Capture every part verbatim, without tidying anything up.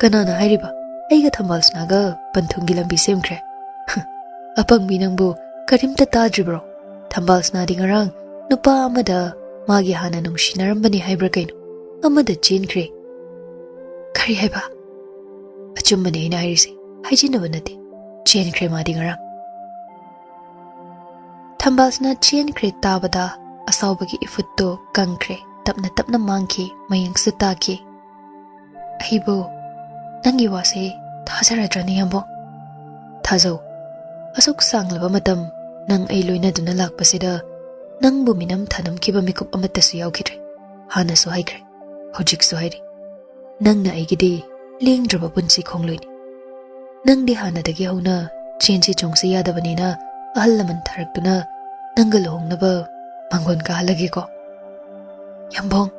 "ꯀꯅꯥꯅ ꯍꯥꯏꯔꯤꯕ? ꯑꯩꯒ ꯊꯝꯕꯥꯜꯁꯅꯥꯒ ꯄꯟꯊꯨꯡꯒꯤ ꯂꯝꯕꯤ ꯁꯦꯝꯈ꯭ꯔꯦ?" "ꯑꯄꯪꯕꯤ ꯅꯪꯕꯨ, ꯀꯔꯤꯝꯇ ꯇꯥꯗ꯭ꯔꯤꯕ꯭ꯔꯣ? ꯊꯝꯕꯥꯜꯁꯅꯥꯗꯤ ꯉꯔꯥꯡ ꯅꯨꯄꯥ ꯑꯃꯗ ꯃꯥꯒꯤ ꯍꯥꯟꯅ ꯅꯨꯡꯁꯤꯅꯔꯝꯕꯅꯤ ꯍꯥꯏꯕ꯭ꯔꯥ ꯀꯩꯅꯣ, ꯑꯃꯗ ꯆꯦꯟꯈ꯭ꯔꯦ꯫" "ꯀꯔꯤ ꯍꯥꯏꯕ?" "ꯑꯆꯨꯝꯕꯅꯦ ꯑꯩꯅ ꯍꯥꯏꯔꯤꯁꯦ, ꯍꯥꯏꯖꯤꯟꯅꯕ ꯅꯠꯇꯦ꯫ ꯆꯦꯟꯈ꯭ꯔꯦ ꯃꯥꯗꯤ ꯉꯔꯥꯡ꯫" ꯊꯝꯕꯥꯜꯁꯅꯥ ꯆꯦꯟꯈ꯭ꯔꯦ ꯇꯥꯕꯗ ꯑꯁꯥꯎꯕꯒꯤ ꯏꯐꯨꯠꯇꯣ ꯀꯪꯈ꯭ꯔꯦ, ꯇꯞꯅ ꯇꯞꯅ ꯃꯥꯡꯈꯤ, ꯃꯌꯦꯡꯁꯨ ꯇꯥꯈꯤ꯫ "ꯑꯩꯕꯨ ꯅꯪꯒꯤ ꯋꯥꯁꯦ ꯊꯥꯖꯔꯗ꯭ꯔꯅꯦ, ꯌꯥꯝꯕꯣꯡ?" "ꯊꯥꯖꯧ꯫ ꯑꯁꯨꯛ ꯁꯥꯡꯂꯕ ꯃꯇꯝ ꯅꯪ ꯑꯩ ꯂꯣꯏꯅꯗꯨꯅ ꯂꯥꯛꯄꯁꯤꯗ ꯅꯪꯕꯨ ꯃꯤꯅꯝ ꯊꯥꯅꯝꯈꯤꯕ ꯃꯤꯀꯨꯞ ꯑꯃꯠꯇꯁꯨ ꯌꯥꯎꯈꯤꯗ꯭ꯔꯦ꯫ ꯍꯥꯟꯅꯁꯨ ꯍꯥꯏꯈ꯭ꯔꯦ, ꯍꯧꯖꯤꯛꯁꯨ ꯍꯥꯏꯔꯤ, ꯅꯪꯅ ꯑꯩꯒꯤꯗꯤ ꯂꯦꯡꯗ꯭ꯔꯕ ꯄꯨꯟꯁꯤ ꯈꯣꯡꯂꯣꯏꯅꯤ꯫ ꯅꯪꯗꯤ ꯍꯥꯟꯅꯗꯒꯤ ꯍꯧꯅ ꯆꯦꯟꯁꯤ ꯆꯣꯡꯁꯤ ꯌꯥꯗꯕꯅꯤꯅ ꯑꯍꯜ ꯂꯃꯟ ꯊꯥꯔꯛꯇꯨꯅ ꯅꯪꯒ ꯂꯨꯍꯣꯡꯅꯕ ꯃꯥꯡꯒꯣꯟ ꯀꯥꯍꯜꯂꯒꯦꯀꯣ꯫" "ꯌꯥꯝꯕꯣꯡ!"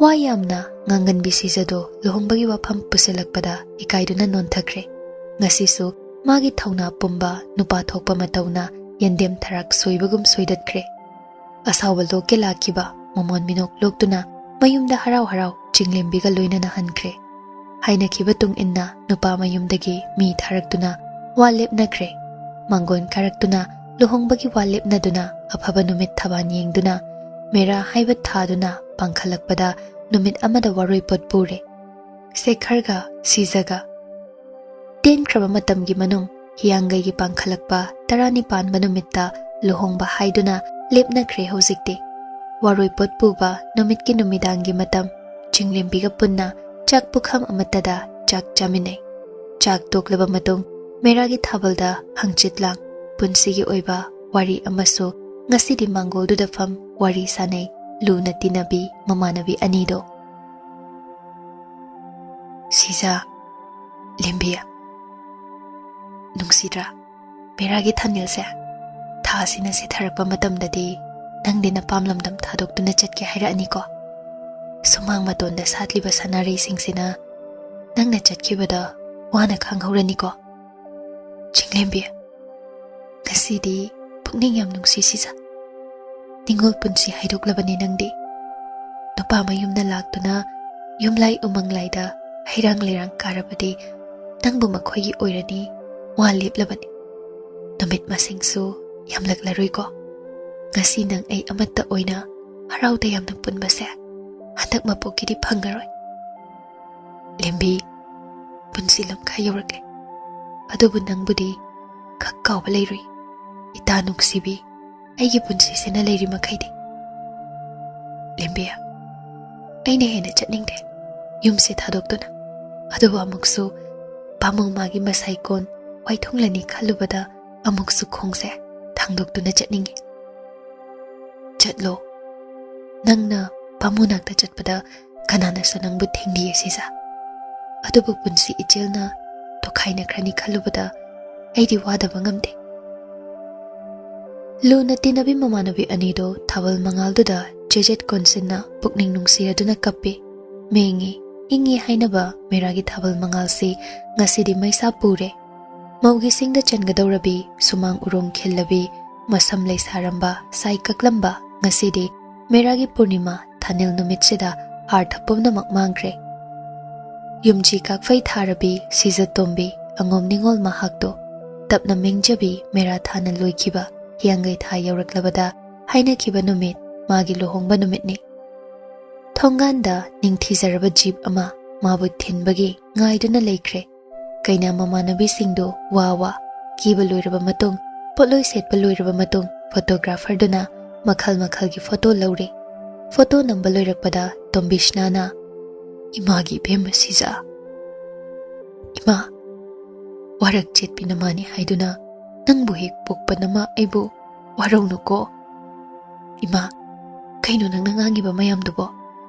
ꯋꯥ ꯌꯥꯝꯅ ꯉꯥꯡꯒꯟꯕꯤ ꯁꯤꯖꯗꯣ ꯂꯨꯍꯣꯡꯕꯒꯤ ꯋꯥꯐꯝ ꯄꯨꯁꯤꯜꯂꯛꯄꯗ ꯏꯀꯥꯏꯗꯨꯅ ꯅꯣꯟꯊꯈ꯭ꯔꯦ꯫ ꯉꯁꯤꯁꯨ ꯃꯥꯒꯤ ꯊꯧꯅꯥ ꯄꯨꯝꯕ ꯅꯨꯄꯥ ꯊꯣꯛꯄ ꯃꯇꯧꯅ ꯌꯦꯟꯗꯦꯝ ꯊꯔꯥꯛ ꯁꯣꯏꯕꯒꯨꯝ ꯁꯣꯏꯗꯠꯈ꯭ꯔꯦ꯫ ꯑꯁꯥꯎꯕ ꯂꯣꯛꯀꯦ ꯂꯥꯛꯈꯤꯕ ꯃꯃꯣꯟ ꯃꯤꯅꯣꯛ ꯂꯣꯛꯇꯨꯅ ꯃꯌꯨꯝꯗ ꯍꯔꯥꯎ ꯍꯔꯥꯎ ꯆꯤꯡꯂꯦꯝꯕꯤꯒ ꯂꯣꯏꯅꯅ ꯍꯟꯈ꯭ꯔꯦ꯫ ꯍꯥꯏꯅꯈꯤꯕ ꯇꯨꯡ ꯏꯟꯅ ꯅꯨꯄꯥ ꯃꯌꯨꯝꯗꯒꯤ ꯃꯤ ꯊꯥꯔꯛꯇꯨꯅ ꯋꯥ ꯂꯦꯞꯅꯈ꯭ꯔꯦ꯫ ꯃꯥꯡꯒꯣꯟ ꯀꯥꯔꯛꯇꯨꯅ ꯂꯨꯍꯣꯡꯕꯒꯤ ꯋꯥ ꯂꯦꯞꯅꯗꯨꯅ ꯑꯐꯕ ꯅꯨꯃꯤꯠ ꯊꯕꯥꯟ ꯌꯦꯡꯗꯨꯅ ꯃꯦꯔꯥ ꯍꯥꯏꯕ ꯊꯥꯗꯨꯅ ꯄꯥꯡꯈꯠꯂꯛꯄꯗ ꯅꯨꯃꯤꯠ ꯑꯃꯗ ꯋꯥꯔꯣꯏ ꯄꯣꯠ ꯄꯨꯔꯦ꯫ ꯁꯦꯈꯔꯒ ꯁꯤꯖꯒ ꯇꯦꯟꯈ꯭ꯔꯕ ꯃꯇꯝꯒꯤ ꯃꯅꯨꯡ ꯍꯤꯌꯥꯡꯒꯩꯒꯤ ꯄꯥꯡꯈꯠꯂꯛꯄ ꯇꯔꯥꯅꯤꯄꯥꯟꯕ ꯅꯨꯃꯤꯠꯇ ꯂꯨꯍꯣꯡꯕ ꯍꯥꯏꯗꯨꯅ ꯂꯦꯞꯅꯈ꯭ꯔꯦ ꯍꯧꯖꯤꯛꯇꯤ꯫ ꯋꯥꯔꯣꯏ ꯄꯣꯠ ꯄꯨꯕ ꯅꯨꯃꯤꯠꯀꯤ ꯅꯨꯃꯤꯗꯥꯡꯒꯤ ꯃꯇꯝ ꯆꯤꯡꯂꯦꯝꯕꯤꯒ ꯄꯨꯟꯅ ꯆꯥꯛ ꯄꯨꯈꯝ ꯑꯃꯠꯇꯗ ꯆꯥꯛ ꯆꯥꯃꯤꯟꯅꯩ꯫ ꯆꯥꯛ ꯇꯣꯛꯂꯕ ꯃꯇꯨꯡ ꯃꯦꯔꯥꯒꯤ ꯊꯥꯕꯜꯗ ꯍꯪꯆꯤꯠ ꯂꯥꯡ, ꯄꯨꯟꯁꯤꯒꯤ ꯑꯣꯏꯕ ꯋꯥꯔꯤ ꯑꯃꯁꯨ ꯉꯁꯤꯗꯤ ꯃꯥꯡꯒꯣꯜꯗꯨꯗ ꯐꯝ ꯋꯥꯔꯤ ꯁꯥꯅꯩ ꯂꯨꯅ ꯇꯤꯟꯅꯕꯤ ꯃꯃꯥꯟꯅꯕꯤ ꯑꯅꯤꯗꯣ꯫ ꯁꯤꯖ, ꯂꯦꯝꯕꯤ, ꯅꯨꯡꯁꯤꯗ꯭ꯔꯥ? ꯃꯦꯔꯥꯒꯤ ꯊꯥꯅꯤꯜꯁꯦ ꯊꯥꯁꯤꯅ ꯁꯤꯊꯔꯛꯄ ꯃꯇꯝꯗꯗꯤ ꯅꯪꯗꯤ ꯅꯄꯥꯝ ꯂꯝꯗꯝ ꯊꯥꯗꯣꯛꯇꯨꯅ ꯆꯠꯀꯦ ꯍꯥꯏꯔꯛꯑꯅꯤꯀꯣ꯫ ꯁꯨꯃꯥꯡ ꯃꯇꯣꯟꯗ ꯁꯥꯠꯂꯤꯕ ꯁꯅꯥꯔꯩꯁꯤꯡꯁꯤꯅ ꯅꯪꯅ ꯆꯠꯈꯤꯕꯗ ꯋꯥꯅ ꯈꯪꯍꯧꯔꯅꯤꯀꯣ꯫ ꯆꯤꯡꯂꯦꯝꯕꯤ, ꯉꯁꯤꯗꯤ ꯄꯨꯛꯅꯤꯡ ꯌꯥꯝ ꯅꯨꯡꯁꯤ ꯁꯤꯖ꯫ ꯅꯤꯡꯉꯣꯜ ꯄꯨꯟꯁꯤ ꯍꯥꯏꯗꯣꯛꯂꯕꯅꯤ ꯅꯪꯗꯤ꯫ ꯅꯨꯄꯥ ꯃꯌꯨꯝꯅ ꯂꯥꯛꯇꯨꯅ ꯌꯨꯝꯂꯥꯏ ꯎꯃꯪ ꯂꯥꯏꯗ ꯍꯩꯔꯥꯡ ꯂꯩꯔꯥꯡ ꯀꯥꯔꯕꯗꯤ ꯅꯪꯕꯨ ꯃꯈꯣꯏꯒꯤ ꯑꯣꯏꯔꯅꯤ ꯋꯥ ꯂꯦꯞꯂꯕꯅꯤ꯫ ꯅꯨꯃꯤꯠ ꯃꯁꯤꯡꯁꯨ ꯌꯥꯝꯂꯛꯂꯔꯣꯏꯀꯣ꯫ ꯉꯁꯤ ꯅꯪ ꯑꯩ ꯑꯃꯠꯇ ꯑꯣꯏꯅ ꯍꯔꯥꯎ ꯇꯌꯥꯝꯅ ꯄꯨꯟꯕꯁꯦ ꯍꯟꯗꯛ ꯃꯄꯣꯛꯀꯤꯗꯤ ꯐꯪꯉꯔꯣꯏ꯫ ꯂꯦꯝꯕꯤ, ꯄꯨꯟꯁꯤ ꯂꯝꯈꯥꯏ ꯌꯧꯔꯛꯂꯦ꯫ ꯑꯗꯨꯕꯨ ꯅꯪꯕꯨꯗꯤ ꯈꯛ ꯀꯥꯎꯕ ꯂꯩꯔꯨꯏ꯫ ꯏꯇꯥ ꯅꯨꯡꯁꯤꯕꯤ, ꯑꯩꯒꯤ ꯄꯨꯟꯁꯤꯁꯤꯅ ꯂꯩꯔꯤ ꯃꯈꯩꯗꯤ꯫ ꯂꯦꯝꯕꯤ, ꯑꯩꯅ ꯍꯦꯟꯅ ꯆꯠꯅꯤꯡꯗꯦ ꯌꯨꯝꯁꯤ ꯊꯥꯗꯣꯛꯇꯨꯅ꯫ ꯑꯗꯨꯕꯨ ꯑꯃꯨꯛꯁꯨ ꯄꯥꯃꯨꯡ ꯃꯥꯒꯤ ꯃꯁꯥꯏꯀꯣꯟ ꯋꯥꯏꯊꯨꯡꯂꯅꯤ ꯈꯜꯂꯨꯕꯗ ꯑꯃꯨꯛꯁꯨ ꯈꯣꯡꯁꯦ ꯊꯥꯡꯗꯣꯛꯇꯨꯅ ꯆꯠꯅꯤꯡꯏ꯫ ꯆꯠꯂꯣ꯫ ꯅꯪꯅ ꯄꯥꯃꯨ ꯅꯥꯛꯇ ꯆꯠꯄꯗ ꯀꯅꯥꯅꯁꯨ ꯅꯪꯕꯨ ꯊꯤꯡꯂꯤ ꯁꯤꯖꯥ꯫ ꯑꯗꯨꯕꯨ ꯄꯨꯟꯁꯤ ꯏꯆꯦꯜꯅ ꯇꯣꯈꯥꯏꯅꯈ꯭ꯔꯅꯤ ꯈꯜꯂꯨꯕꯗ ꯑꯩꯗꯤ ꯋꯥꯗꯕ ꯉꯝꯗꯦ꯫ ꯂꯨꯅ ꯇꯤꯟꯅꯕꯤ ꯃꯃꯥꯟꯅꯕꯤ ꯑꯅꯤꯗꯣ ꯊꯥꯕꯜ ꯃꯉꯥꯜꯗꯨꯗ ꯆꯦꯖꯦꯠ ꯀꯣꯟꯁꯤꯟꯅ ꯄꯨꯛꯅꯤꯡ ꯅꯨꯡꯁꯤꯔꯗꯨꯅ ꯀꯞꯄꯤ꯫ ꯃꯦꯡꯉꯤ, ꯏꯪꯉꯤ ꯍꯥꯏꯅꯕ ꯃꯦꯔꯥꯒꯤ ꯊꯥꯕꯜ ꯃꯉꯥꯜꯁꯤ ꯉꯁꯤꯗꯤ ꯃꯩꯁꯥ ꯄꯨꯔꯦ꯫ ꯃꯧꯒꯤ ꯁꯤꯡꯗ ꯆꯟꯒꯗꯧꯔꯕꯤ ꯁꯨꯃꯥꯡ ꯎꯔꯣꯡ ꯈꯤꯜꯂꯕꯤ ꯃꯁꯝ ꯂꯩ ꯁꯥꯔꯝꯕ ꯁꯥꯏ ꯀꯛꯂꯝꯕ ꯉꯁꯤꯗꯤ ꯃꯦꯔꯥꯒꯤ ꯄꯨꯔꯅꯤꯃꯥ ꯊꯥꯅꯤꯜ ꯅꯨꯃꯤꯠꯁꯤꯗ ꯑꯥꯔꯊ ꯄꯨꯝꯅꯃꯛ ꯃꯥꯡꯈ꯭ꯔꯦ꯫ ꯌꯨꯝꯖꯤ ꯀꯥꯛꯐꯩ ꯊꯥꯔꯕꯤ ꯁꯤꯖ ꯇꯣꯝꯕꯤ ꯑꯉꯣꯝ ꯅꯤꯉꯣꯜ ꯃꯍꯥꯛꯇꯣ ꯇꯞꯅ ꯃꯦꯡꯖꯕꯤ ꯃꯦꯔꯥ ꯊꯥꯅ ꯂꯣꯏꯈꯤꯕ ꯍꯤꯌꯥꯡꯒꯩ ꯊꯥ ꯌꯧꯔꯛꯂꯕꯗ ꯍꯥꯏꯅꯈꯤꯕ ꯅꯨꯃꯤꯠ ꯃꯥꯒꯤ ꯂꯨꯍꯣꯡꯕ ꯅꯨꯃꯤꯠꯅꯤ꯫ ꯊꯣꯡꯒꯥꯟꯗ ꯅꯤꯡꯊꯤꯖꯔꯕ ꯖꯤꯞ ꯑꯃ ꯃꯥꯕꯨ ꯊꯤꯟꯕꯒꯤ ꯉꯥꯏꯗꯨꯅ ꯂꯩꯈ꯭ꯔꯦ꯫ ꯀꯩꯅꯥ ꯃꯃꯥꯟꯅꯕꯤꯁꯤꯡꯗꯨ ꯋꯥ ꯋꯥ ꯀꯤꯕ ꯂꯣꯏꯔꯕ ꯃꯇꯨꯡ, ꯄꯣꯠꯂꯣꯏ ꯁꯦꯠꯄ ꯂꯣꯏꯔꯕ ꯃꯇꯨꯡ, ꯐꯣꯇꯣꯒ꯭ꯔꯥꯐꯔꯗꯨꯅ ꯃꯈꯜ ꯃꯈꯜꯒꯤ ꯐꯣꯇꯣ ꯂꯧꯔꯦ꯫ ꯐꯣꯇꯣ ꯅꯝꯕ ꯂꯣꯏꯔꯛꯄꯗ ꯇꯣꯝꯕꯤꯁꯅꯥꯅ, "ꯏꯃꯥꯒꯤ ꯏꯕꯦꯝꯃ ꯁꯤꯖꯥ, ꯏꯃꯥ, ꯋꯥꯔꯛ ꯆꯦꯠꯄꯤ ꯅꯃꯥꯅꯤ ꯍꯥꯏꯗꯨꯅ ꯅꯪꯕꯨ ꯍꯦꯛ ꯄꯣꯛꯄ ꯅꯃꯥ ꯑꯩꯕꯨ ꯋꯥꯔꯧꯅꯨꯀꯣ꯫ ꯏꯃꯥ, ꯀꯩꯅꯣ ꯅꯪꯅ ꯉꯥꯡꯉꯤꯕ ꯃꯌꯥꯝꯗꯨꯕꯣ?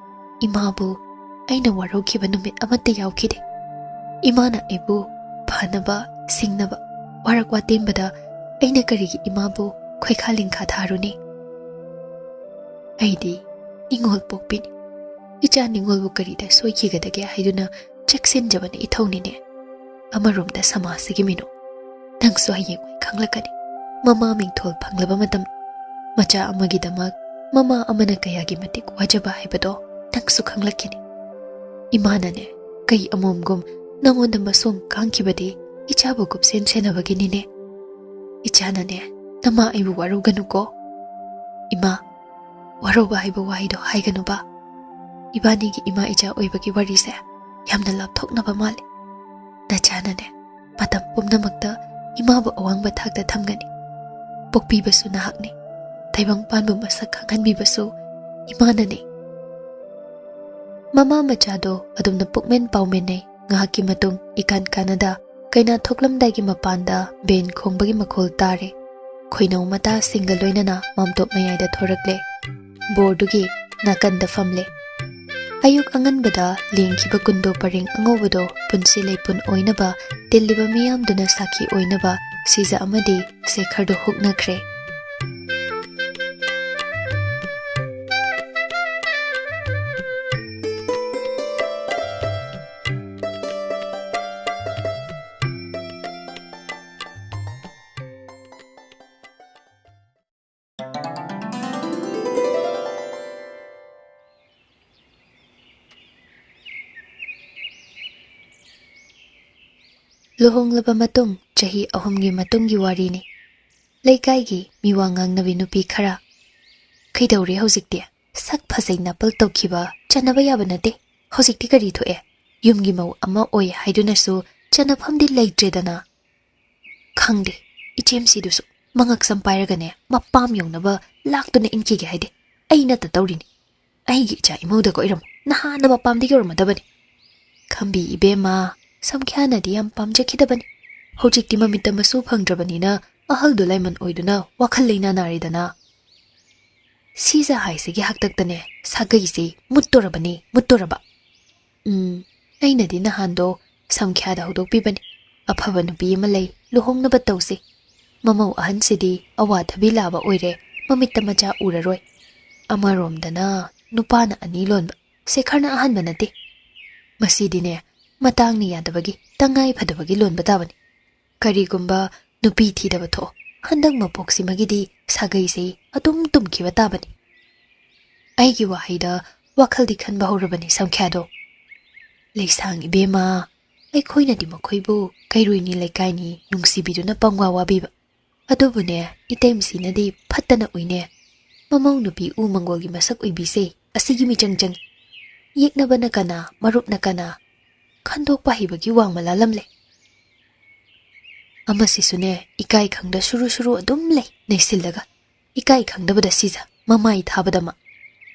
ꯏꯃꯥꯕꯨ ꯑꯩꯅ ꯋꯥꯔꯧꯈꯤꯕ ꯅꯨꯃꯤꯠ ꯑꯃꯠꯇ ꯌꯥꯎꯈꯤꯗꯦ꯫ ꯏꯃꯥꯅ ꯑꯩꯕꯨ ꯐꯅꯕ, ꯁꯤꯡꯅꯕ ꯋꯥꯔꯛ ꯋꯥꯇꯦꯝꯕꯗ ꯑꯩꯅ ꯀꯔꯤꯒꯤ ꯏꯃꯥꯕꯨ ꯈꯣꯏꯈꯥ ꯂꯤꯡꯈꯥ ꯊꯥꯔꯨꯅꯤ? ꯑꯩꯗꯤ ꯅꯤꯉꯣꯜ ꯄꯣꯛꯄꯤꯅꯤ꯫ ꯏꯆꯥ ꯅꯤꯉꯣꯜꯕꯨ ꯀꯔꯤꯗ ꯁꯣꯏꯈꯤꯒꯗꯒꯦ ꯍꯥꯏꯗꯨꯅ ꯆꯦꯛꯁꯤꯟꯖꯕꯅ ꯏꯊꯧꯅꯤꯅꯦ꯫ ꯑꯃꯔꯣꯝꯗ ꯁꯃꯥꯖꯁꯤꯒꯤ ꯃꯤꯅꯣꯛ꯫ ꯅꯪꯁꯨ ꯍꯌꯦꯡꯋꯥꯏ ꯈꯪꯂꯛꯀꯅꯤ꯫ ꯃꯃꯥ ꯃꯤꯡꯊꯣꯜ ꯐꯪꯂꯕ ꯃꯇꯝ, ꯃꯆꯥ ꯑꯃꯒꯤꯗꯃꯛ ꯃꯃꯥ ꯑꯃꯅ ꯀꯌꯥꯒꯤ ꯃꯇꯤꯛ ꯋꯥꯖꯕ ꯍꯥꯏꯕꯗꯣ ꯅꯪꯁꯨ ꯈꯪꯂꯛꯈꯤꯅꯤ꯫ ꯏꯃꯥꯅꯅꯦ, ꯀꯩ ꯑꯃꯣꯝꯒꯨꯝ ꯅꯉꯣꯟꯗ ꯃꯁꯣꯝ ꯀꯥꯡꯈꯤꯕꯗꯤ ꯏꯆꯥꯕꯨ ꯀꯨꯞꯁꯦꯟ ꯁꯦꯟꯅꯕꯒꯤꯅꯤꯅꯦ꯫ ꯏꯆꯥꯅꯅꯦ, ꯅꯃꯥ ꯑꯩꯕꯨ ꯋꯥꯔꯧꯒꯅꯨꯀꯣ꯫ ꯏꯃꯥ, ꯋꯥꯔꯧꯕ ꯍꯥꯏꯕ ꯋꯥꯍꯩꯗꯣ ꯍꯥꯏꯒꯅꯨꯕ꯫ ꯏꯕꯥꯅꯤꯒꯤ ꯏꯃꯥ ꯏꯆꯥ ꯑꯣꯏꯕꯒꯤ ꯋꯥꯔꯤꯁꯦ ꯌꯥꯝꯅ ꯂꯥꯞꯊꯣꯛꯅꯕ ꯃꯥꯜꯂꯦ꯫ ꯅꯆꯥꯅꯅꯦ, ꯃꯇꯝ ꯄꯨꯝꯅꯃꯛꯇ ꯏꯃꯥꯕꯨ ꯑꯋꯥꯡꯕ ꯊꯥꯛꯇ ꯊꯝꯒꯅꯤ꯫ ꯄꯣꯛꯄꯤꯕꯁꯨ ꯅꯍꯥꯛꯅꯤ꯫ ꯇꯥꯏꯕꯪꯄꯥꯟꯕꯨ ꯃꯁꯛ ꯈꯪꯍꯟꯕꯤꯕꯁꯨ ꯏꯃꯥꯅꯅꯤ꯫ ꯃꯃꯥ ꯃꯆꯥꯗꯣ ꯑꯗꯨꯝꯅ ꯄꯨꯛꯃꯦꯟ ꯄꯥꯎꯃꯤꯟꯅꯩ꯫ ꯉꯥꯏꯍꯥꯛꯀꯤ ꯃꯇꯨꯡ ꯏꯀꯥꯟ ꯀꯥꯟꯅꯗ ꯀꯩꯅꯥ ꯊꯣꯛꯂꯝꯗꯥꯏꯒꯤ ꯃꯄꯥꯟꯗ ꯕꯦꯟ ꯈꯣꯡꯕꯒꯤ ꯃꯈꯣꯜ ꯇꯥꯔꯦ꯫ ꯈꯣꯏꯅꯧ ꯃꯇꯥꯁꯤꯡꯒ ꯂꯣꯏꯅꯅ ꯃꯥꯝꯇꯣꯞ ꯃꯌꯥꯏꯗ ꯊꯣꯔꯛꯂꯦ꯫ ꯕꯣꯔꯗꯨꯒꯤ ꯅꯥꯀꯟꯗ ꯐꯝꯂꯦ꯫ ꯑꯌꯨꯛ ꯑꯉꯟꯕꯗ ꯂꯦꯡꯈꯤꯕ ꯀꯨꯟꯗꯣ ꯄꯔꯦꯡ ꯑꯉꯧꯕꯗꯣ ꯄꯨꯟꯁꯤ ꯂꯩꯄꯨꯟ ꯑꯣꯏꯅꯕ ꯇꯤꯜꯂꯤꯕ ꯃꯤꯌꯥꯝꯗꯨꯅ ꯁꯥꯈꯤ ꯑꯣꯏꯅꯕ ꯁꯤꯖ ꯑꯃꯗꯤ ꯁꯦꯈꯔꯗꯨ ꯍꯨꯛꯅꯈ꯭ꯔꯦ꯫ ꯂꯨꯍꯣꯡꯂꯕ ꯃꯇꯨꯡ ꯆꯍꯤ ꯑꯍꯨꯝꯒꯤ ꯃꯇꯨꯡꯒꯤ ꯋꯥꯔꯤꯅꯤ꯫ ꯂꯩꯀꯥꯏꯒꯤ ꯃꯤꯋꯥ ꯉꯥꯡꯅꯕꯤ ꯅꯨꯄꯤ ꯈꯔ, "ꯀꯩꯗꯧꯔꯦ ꯍꯧꯖꯤꯛꯇꯤ? ꯁꯛ ꯐꯖꯩ ꯅꯥꯄꯜ ꯇꯧꯈꯤꯕ ꯆꯠꯅꯕ ꯌꯥꯕ ꯅꯠꯇꯦ꯫ ꯍꯧꯖꯤꯛꯇꯤ ꯀꯔꯤ ꯊꯣꯛꯑꯦ? ꯌꯨꯝꯒꯤ ꯃꯧ ꯑꯃ ꯑꯣꯏ ꯍꯥꯏꯗꯨꯅꯁꯨ ꯆꯠꯅꯐꯝꯗꯤ ꯂꯩꯇ꯭ꯔꯦꯗꯅ꯫" ꯈꯪꯗꯦ, ꯏꯆꯦꯝꯁꯤꯗꯨꯁꯨ ꯃꯉꯛꯁꯝ ꯄꯥꯏꯔꯒꯅꯦ, ꯃꯄꯥꯝ ꯌꯧꯅꯕ ꯂꯥꯛꯇꯨꯅ ꯏꯟꯈꯤꯒꯦ ꯍꯥꯏꯗꯦ꯫ ꯑꯩꯅꯇ ꯇꯧꯔꯤꯅꯤ꯫ ꯑꯩꯒꯤ ꯏꯆꯥ ꯏꯃꯧꯗ ꯀꯣꯏꯔꯝꯃꯨ, ꯅꯍꯥꯟꯅ ꯃꯄꯥꯝꯗ ꯌꯧꯔꯝꯃꯗꯕꯅꯤ꯫ ꯈꯝꯕꯤ ꯏꯕꯦꯝꯃ, ꯁꯝꯈ꯭ꯌꯥꯅꯗꯤ ꯌꯥꯝ ꯄꯥꯝꯖꯈꯤꯗꯕꯅꯤ꯫ ꯍꯧꯖꯤꯛꯇꯤ ꯃꯃꯤꯠꯇ ꯃꯁꯨ ꯐꯪꯗ꯭ꯔꯕꯅꯤꯅ ꯑꯍꯜꯗꯣ ꯂꯥꯏꯃꯟ ꯑꯣꯏꯗꯨꯅ ꯋꯥꯈꯜ ꯂꯩꯅꯥ ꯅꯥꯔꯦꯗꯅ꯫ ꯁꯤꯖ ꯍꯥꯏꯁꯤꯒꯤ ꯍꯥꯛꯇꯛꯇꯅꯦ ꯁꯥꯒꯩꯁꯤ ꯃꯨꯠꯇꯣꯔꯕꯅꯤ, ꯃꯨꯠꯇꯣꯔꯕ꯫ ꯎꯝ, ꯑꯩꯅꯗꯤ ꯅꯍꯥꯟꯗꯣ ꯁꯝꯈ꯭ꯌꯥꯗ ꯍꯧꯗꯣꯛꯄꯤꯕꯅꯤ꯫ ꯑꯐꯕ ꯅꯨꯄꯤ ꯑꯃ ꯂꯩ, ꯂꯨꯍꯣꯡꯅꯕ ꯇꯧꯁꯤ꯫ ꯃꯃꯧ ꯑꯍꯟꯁꯤꯗꯤ ꯑꯋꯥꯊꯕꯤ ꯂꯥꯕ ꯑꯣꯏꯔꯦ, ꯃꯃꯤꯠꯇ ꯃꯆꯥ ꯎꯔꯔꯣꯏ꯫ ꯑꯃꯔꯣꯝꯗꯅ ꯅꯨꯄꯥꯅ ꯑꯅꯤ ꯂꯣꯟꯕ, ꯁꯦꯈꯔꯅ ꯑꯍꯥꯟꯕ ꯅꯠꯇꯦ꯫ ꯃꯁꯤꯗꯤꯅꯦ, ꯃꯇꯥꯡꯅ ꯌꯥꯗꯕꯒꯤ, ꯇꯉꯥꯏ ꯐꯗꯕꯒꯤ ꯂꯣꯟꯕ ꯇꯥꯕꯅꯤ꯫ ꯀꯔꯤꯒꯨꯝꯕ ꯅꯨꯄꯤ ꯊꯤꯗꯕ ꯊꯣꯛꯑꯣ, ꯍꯟꯗꯛ ꯃꯄꯣꯛꯁꯤꯃꯒꯤꯗꯤ ꯁꯥꯒꯩꯁꯦ ꯑꯗꯨꯝ ꯇꯨꯝꯈꯤꯕ ꯇꯥꯕꯅꯤ꯫ ꯑꯩꯒꯤ ꯋꯥꯍꯩꯗ ꯋꯥꯈꯜꯗꯤ ꯈꯟꯕ ꯍꯧꯔꯕꯅꯤ ꯁꯝꯈ꯭ꯌꯥꯗꯣ꯫ "ꯂꯩꯁꯥꯡ ꯏꯕꯦꯝꯃ, ꯑꯩꯈꯣꯏꯅꯗꯤ ꯃꯈꯣꯏꯕꯨ ꯀꯩꯔꯣꯏꯅꯤ ꯂꯩꯀꯥꯏꯅꯤ ꯅꯨꯡꯁꯤꯕꯤꯗꯨꯅ ꯄꯪꯋꯥ ꯋꯥꯕꯤꯕ꯫ ꯑꯗꯨꯕꯨꯅꯦ, ꯏꯇꯩꯃꯁꯤꯅꯗꯤ ꯐꯠꯇꯅ ꯎꯏꯅꯦ꯫ ꯃꯃꯧ ꯅꯨꯄꯤ ꯎ ꯃꯪꯒꯣꯜꯒꯤ ꯃꯁꯛ ꯑꯣꯏꯕꯤꯁꯦ ꯑꯁꯤꯒꯤ ꯃꯤꯆꯪ ꯆꯪ꯫ ꯌꯦꯛꯅꯕꯅ ꯀꯅꯥ, ꯃꯔꯨꯞꯅ ꯀꯅꯥ? ꯈꯟꯗꯣꯛꯄ ꯍꯩꯕꯒꯤ ꯋꯥꯡꯃ ꯂꯥꯜꯂꯝꯂꯦ꯫ ꯑꯃꯁꯤꯁꯨꯅꯦ, ꯏꯀꯥꯏ ꯈꯪꯗ ꯁꯨꯔꯨ ꯁꯨꯔꯨ ꯑꯗꯨꯝ ꯂꯩ, ꯅꯩꯁꯤꯜꯂꯒ꯫ ꯏꯀꯥꯏ ꯈꯪꯗꯕꯗ ꯁꯤꯖ ꯃꯃꯥꯏ ꯊꯥꯕꯗꯃꯛ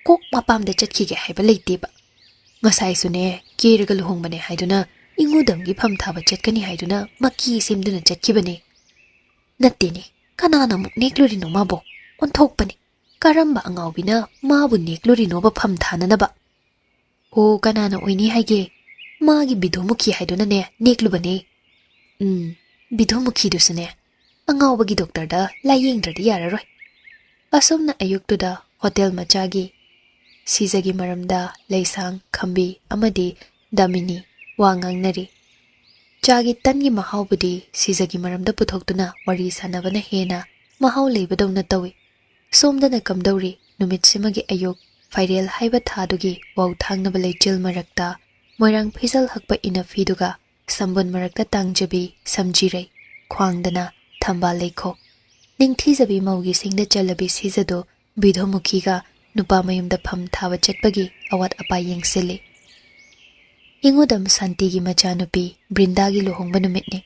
ꯀꯣꯛ ꯃꯄꯥꯝꯗ ꯆꯠꯈꯤꯒꯦ ꯍꯥꯏꯕ ꯂꯩꯇꯦꯕ꯫ ꯉꯁꯥꯏꯁꯨꯅꯦ, ꯀꯦꯔꯒ ꯂꯨꯍꯣꯡꯕꯅꯦ ꯍꯥꯏꯗꯨꯅ, ꯏꯉꯨꯗꯝꯒꯤ ꯐꯝ ꯊꯥꯕ ꯆꯠꯀꯅꯤ ꯍꯥꯏꯗꯨꯅ ꯃꯀꯤ ꯁꯦꯝꯗꯨꯅ ꯆꯠꯈꯤꯕꯅꯦ꯫ ꯅꯠꯇꯦꯅꯦ, ꯀꯅꯥꯅ ꯑꯃꯨꯛ ꯅꯦꯛꯂꯨꯔꯤꯅꯣ ꯃꯥꯕꯣ? ꯑꯣꯟꯊꯣꯛꯄꯅꯤ꯫ ꯀꯔꯝꯕ ꯑꯉꯥꯎꯕꯤꯅ ꯃꯥꯕꯨ ꯅꯦꯛꯂꯨꯔꯤꯅꯣꯕ ꯐꯝ ꯊꯥꯅꯅꯕ? ꯑꯣ, ꯀꯅꯥꯅ ꯑꯣꯏꯅꯤ ꯍꯥꯏꯒꯦ? ꯃꯥꯒꯤ ꯕꯤꯙꯨꯃꯨꯈꯤ ꯍꯥꯏꯗꯨꯅꯅꯦ ꯅꯦꯛꯂꯨꯕꯅꯦ꯫ ꯎꯝ, ꯕꯤꯙꯨꯃꯨꯈꯤꯗꯨꯁꯨꯅꯦ ꯑꯉꯥꯎꯕꯒꯤ ꯗꯣꯛꯇꯔꯗ ꯂꯥꯌꯦꯡꯗ꯭ꯔꯗꯤ ꯌꯥꯔꯔꯣꯏ꯫ ꯑꯁꯨꯝꯅ ꯑꯌꯨꯛꯇꯨꯗ ꯍꯣꯇꯦꯜ ꯃꯆꯥꯒꯤ ꯁꯤꯖꯒꯤ ꯃꯔꯝꯗ ꯂꯩꯁꯥꯡ, ꯈꯝꯕꯤ ꯑꯃꯗꯤ ꯗꯥꯃꯤꯅꯤ ꯋꯥ ꯉꯥꯡꯅꯔꯤ꯫ ꯆꯥꯒꯤ ꯇꯟꯒꯤ ꯃꯍꯥꯎꯕꯨꯗꯤ ꯁꯤꯖꯒꯤ ꯃꯔꯝꯗ ꯄꯨꯊꯣꯛꯇꯨꯅ ꯋꯥꯔꯤ ꯁꯥꯟꯅꯕꯅ ꯍꯦꯟꯅ ꯃꯍꯥꯎ ꯂꯩꯕꯗꯧꯅ ꯇꯧꯏ꯫ ꯁꯣꯝꯗꯅ ꯀꯝꯗꯧꯔꯤ? ꯅꯨꯃꯤꯠꯁꯤꯃꯒꯤ ꯑꯌꯨꯛ ꯐꯥꯏꯔꯦꯜ ꯍꯥꯏꯕ ꯊꯥꯗꯨꯒꯤ ꯋꯥꯎꯊꯥꯡꯅꯕ ꯂꯩꯆꯤꯜ ꯃꯔꯛꯇ ꯃꯣꯏꯔꯥꯡ ꯐꯤꯖꯜ ꯍꯛꯄ ꯏꯅꯐꯤꯗꯨꯒ ꯁꯝꯕꯨꯟ ꯃꯔꯛꯇ ꯇꯥꯡꯖꯕꯤ ꯁꯝꯖꯤꯔꯩ ꯈ꯭ꯋꯥꯡꯗꯅ ꯊꯝꯕꯥꯜ ꯂꯩꯈꯣꯛ꯫ ꯅꯤꯡꯊꯤꯖꯕꯤ ꯃꯧꯒꯤ ꯁꯤꯡꯗ ꯆꯜꯂꯕꯤ ꯁꯤꯖꯗꯨ ꯕꯤꯙꯨꯃꯨꯈꯤꯒ ꯅꯨꯄꯥ ꯃꯌꯨꯝꯗ ꯐꯝ ꯊꯥꯕ ꯆꯠꯄꯒꯤ ꯑꯋꯥꯠ ꯑꯄꯥ ꯌꯦꯡꯁꯤꯜꯂꯤ꯫ ꯏꯉꯨꯗꯝ ꯁꯥꯟꯇꯤꯒꯤ ꯃꯆꯥꯅꯨꯄꯤ ꯕ꯭ꯔꯤꯟꯗꯥꯒꯤ ꯂꯨꯍꯣꯡꯕ ꯅꯨꯃꯤꯠꯅꯤ꯫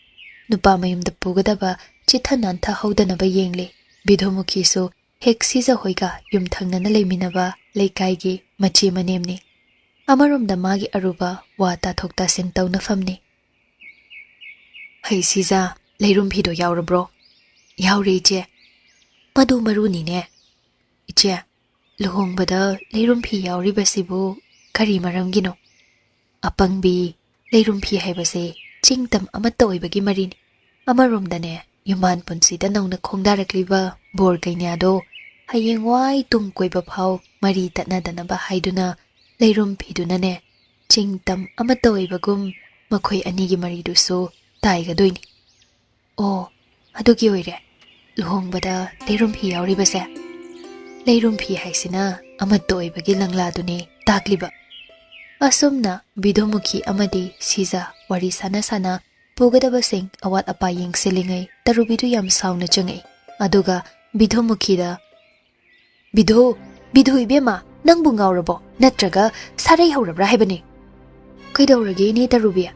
ꯅꯨꯄꯥ ꯃꯌꯨꯝꯗ ꯄꯨꯒꯗꯕ ꯆꯤꯠꯊ ꯅꯥꯟꯊꯍꯧꯗꯅꯕ ꯌꯦꯡꯂꯤ꯫ ꯕꯤꯙꯨꯃꯨꯈꯤꯁꯨ ꯍꯦꯛ ꯁꯤꯖ ꯍꯣꯏꯒ ꯌꯨꯝꯊꯪꯅꯅ ꯂꯩꯃꯤꯟꯅꯕ ꯂꯩꯀꯥꯏꯒꯤ ꯃꯆꯦ ꯃꯅꯦꯝꯅꯤ꯫ ꯑꯃꯔꯣꯝꯗ ꯃꯥꯒꯤ ꯑꯔꯨꯕ ꯋꯥ ꯇꯥꯊꯣꯛ ꯇꯥꯁꯤꯟ ꯇꯧꯅꯐꯝꯅꯤ꯫ "ꯍꯩ ꯁꯤꯖ, ꯂꯩꯔꯨꯝ ꯐꯤꯗꯣ ꯌꯥꯎꯔꯕ꯭ꯔꯣ?" "ꯌꯥꯎꯔꯦ ꯏꯆꯦ꯫ ꯃꯗꯨ ꯃꯔꯨꯅꯤꯅꯦ꯫ ꯏꯆꯦ, ꯂꯨꯍꯣꯡꯕꯗ ꯂꯩꯔꯨꯝ ꯐꯤ ꯌꯥꯎꯔꯤꯕꯁꯤꯕꯨ ꯀꯔꯤ ꯃꯔꯝꯒꯤꯅꯣ?" "ꯑꯄꯪꯕꯤ, ꯂꯩꯔꯨꯝ ꯐꯤ ꯍꯥꯏꯕꯁꯦ ꯆꯤꯡ ꯇꯝ ꯑꯃꯠꯇ ꯑꯣꯏꯕꯒꯤ ꯃꯔꯤꯅꯤ꯫ ꯑꯃꯔꯣꯝꯗꯅꯦ, ꯌꯨꯝꯕꯥꯟ ꯄꯨꯟꯁꯤꯗ ꯅꯧꯅ ꯈꯣꯡꯗꯥꯔꯛꯂꯤꯕ ꯕꯣꯔ ꯀꯩꯅ꯭ꯌꯥꯗꯣ ꯍꯌꯦꯡꯋꯥꯏ ꯇꯨꯡ ꯀꯣꯏꯕ ꯐꯥꯎ ꯃꯔꯤ ꯇꯠꯅꯗꯅꯕ ꯍꯥꯏꯗꯨꯅ ꯂꯩꯔꯨꯝ ꯐꯤꯗꯨꯅꯅꯦ, ꯆꯤꯡ ꯇꯝ ꯑꯃꯠꯇ ꯑꯣꯏꯕꯒꯨꯝ ꯃꯈꯣꯏ ꯑꯅꯤꯒꯤ ꯃꯔꯤꯗꯨꯁꯨ ꯇꯥꯏꯒꯗꯣꯏꯅꯤ꯫" "ꯑꯣ, ꯑꯗꯨꯒꯤ ꯑꯣꯏꯔꯦ ꯂꯨꯍꯣꯡꯕꯗ ꯂꯩꯔꯨꯝ ꯐꯤ ꯌꯥꯎꯔꯤꯕꯁꯦ꯫ ꯂꯩꯔꯨꯝ ꯐꯤ ꯍꯥꯏꯁꯤꯅ ꯑꯃꯠꯇ ꯑꯣꯏꯕꯒꯤ ꯂꯪꯂꯥꯗꯨꯅꯤ ꯇꯥꯛꯂꯤꯕ꯫" ꯑꯁꯨꯝꯅ ꯕꯤꯗꯨꯃꯨꯈꯤ ꯑꯃꯗꯤ ꯁꯤꯖꯥ ꯋꯥꯔꯤ ꯁꯥꯟꯅ ꯁꯥꯟꯅ ꯄꯨꯒꯗꯕꯁꯤꯡ ꯑꯋꯥꯠ ꯑꯄꯥ ꯌꯦꯡꯁꯤꯜꯂꯤꯉꯩ ꯇꯔꯨꯕꯤꯗꯨ ꯌꯥꯝ ꯁꯥꯎꯅ ꯆꯪꯉꯛꯏ꯫ ꯑꯗꯨꯒ ꯕꯤꯗꯨꯃꯨꯈꯤꯗ, "ꯕꯤꯗꯨ, ꯕꯤꯗꯨ ꯏꯕꯦꯝꯃ, ꯅꯪꯕꯨ ꯉꯥꯎꯔꯕꯣ? ꯅꯠꯇ꯭ꯔꯒ ꯁꯥꯔꯩ ꯍꯧꯔꯕ꯭ꯔꯥ ꯍꯥꯏꯕꯅꯤ?" "ꯀꯩꯗꯧꯔꯒꯦ ꯏꯅꯦ ꯇꯔꯨꯕꯤ?"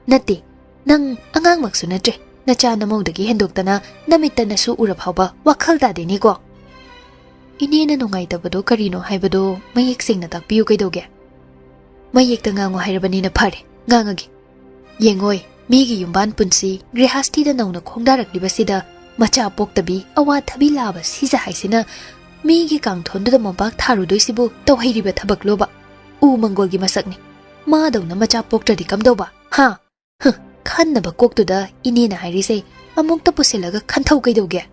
"ꯅꯠꯇꯦ, ꯅꯪ ꯑꯉꯥꯡꯃꯛꯁꯨ ꯅꯠꯇ꯭ꯔꯦ꯫ ꯅꯆꯥ ꯅꯃꯧꯗꯒꯤ ꯍꯦꯟꯗꯣꯛꯇꯅ ꯅꯃꯤꯠꯇ ꯅꯁꯨ ꯎꯔ ꯐꯥꯎꯕ ꯋꯥꯈꯜ ꯇꯥꯗꯦꯅꯦꯀꯣ꯫ ꯏꯅꯦꯅ ꯅꯨꯡꯉꯥꯏꯇꯕꯗꯣ ꯀꯔꯤꯅꯣ ꯍꯥꯏꯕꯗꯣ ꯃꯌꯦꯛ ꯁꯦꯡꯅ ꯇꯥꯛꯄꯤꯌꯨ ꯀꯩꯗꯧꯒꯦ?" "ꯃꯌꯦꯛꯇ ꯉꯥꯡꯉꯨ ꯍꯥꯏꯔꯕꯅꯤꯅ ꯐꯔꯦ, ꯉꯥꯡꯉꯒꯦ꯫ ꯌꯦꯡꯉꯣꯏ, ꯃꯤꯒꯤ ꯌꯨꯝꯕꯥꯟ ꯄꯨꯟꯁꯤ ꯒ꯭ꯔꯤꯍꯥꯁꯊꯤꯗ ꯅꯧꯅ ꯈꯣꯡꯗꯥꯔꯛꯂꯤꯕꯁꯤꯗ ꯃꯆꯥ ꯄꯣꯛꯇꯕꯤ ꯑꯋꯥ ꯊꯕꯤ ꯂꯥꯕ ꯁꯤꯖ ꯍꯥꯏꯁꯤꯅ ꯃꯤꯒꯤ ꯀꯥꯡꯊꯣꯟꯗꯨꯗ ꯃꯣꯝꯄꯥꯛ ꯊꯥꯔꯨꯗꯣꯏꯁꯤꯕꯨ ꯇꯧꯍꯩꯔꯤꯕ ꯊꯕꯛꯂꯣꯕ? ꯎ ꯃꯪꯒꯣꯜꯒꯤ ꯃꯁꯛꯅꯤ꯫ ꯃꯥꯗꯧꯅ ꯃꯆꯥ ꯄꯣꯛꯇ꯭ꯔꯗꯤ ꯀꯝꯗꯧꯕ? ꯍꯥ?" ꯍ, ꯈꯟꯅꯕ ꯀꯣꯛꯇꯨꯗ ꯏꯅꯦꯅ ꯍꯥꯏꯔꯤꯁꯦ ꯑꯃꯨꯛꯇ ꯄꯨꯁꯤꯜꯂꯒ ꯈꯟꯊꯧ ꯀꯩꯗꯧꯒꯦ?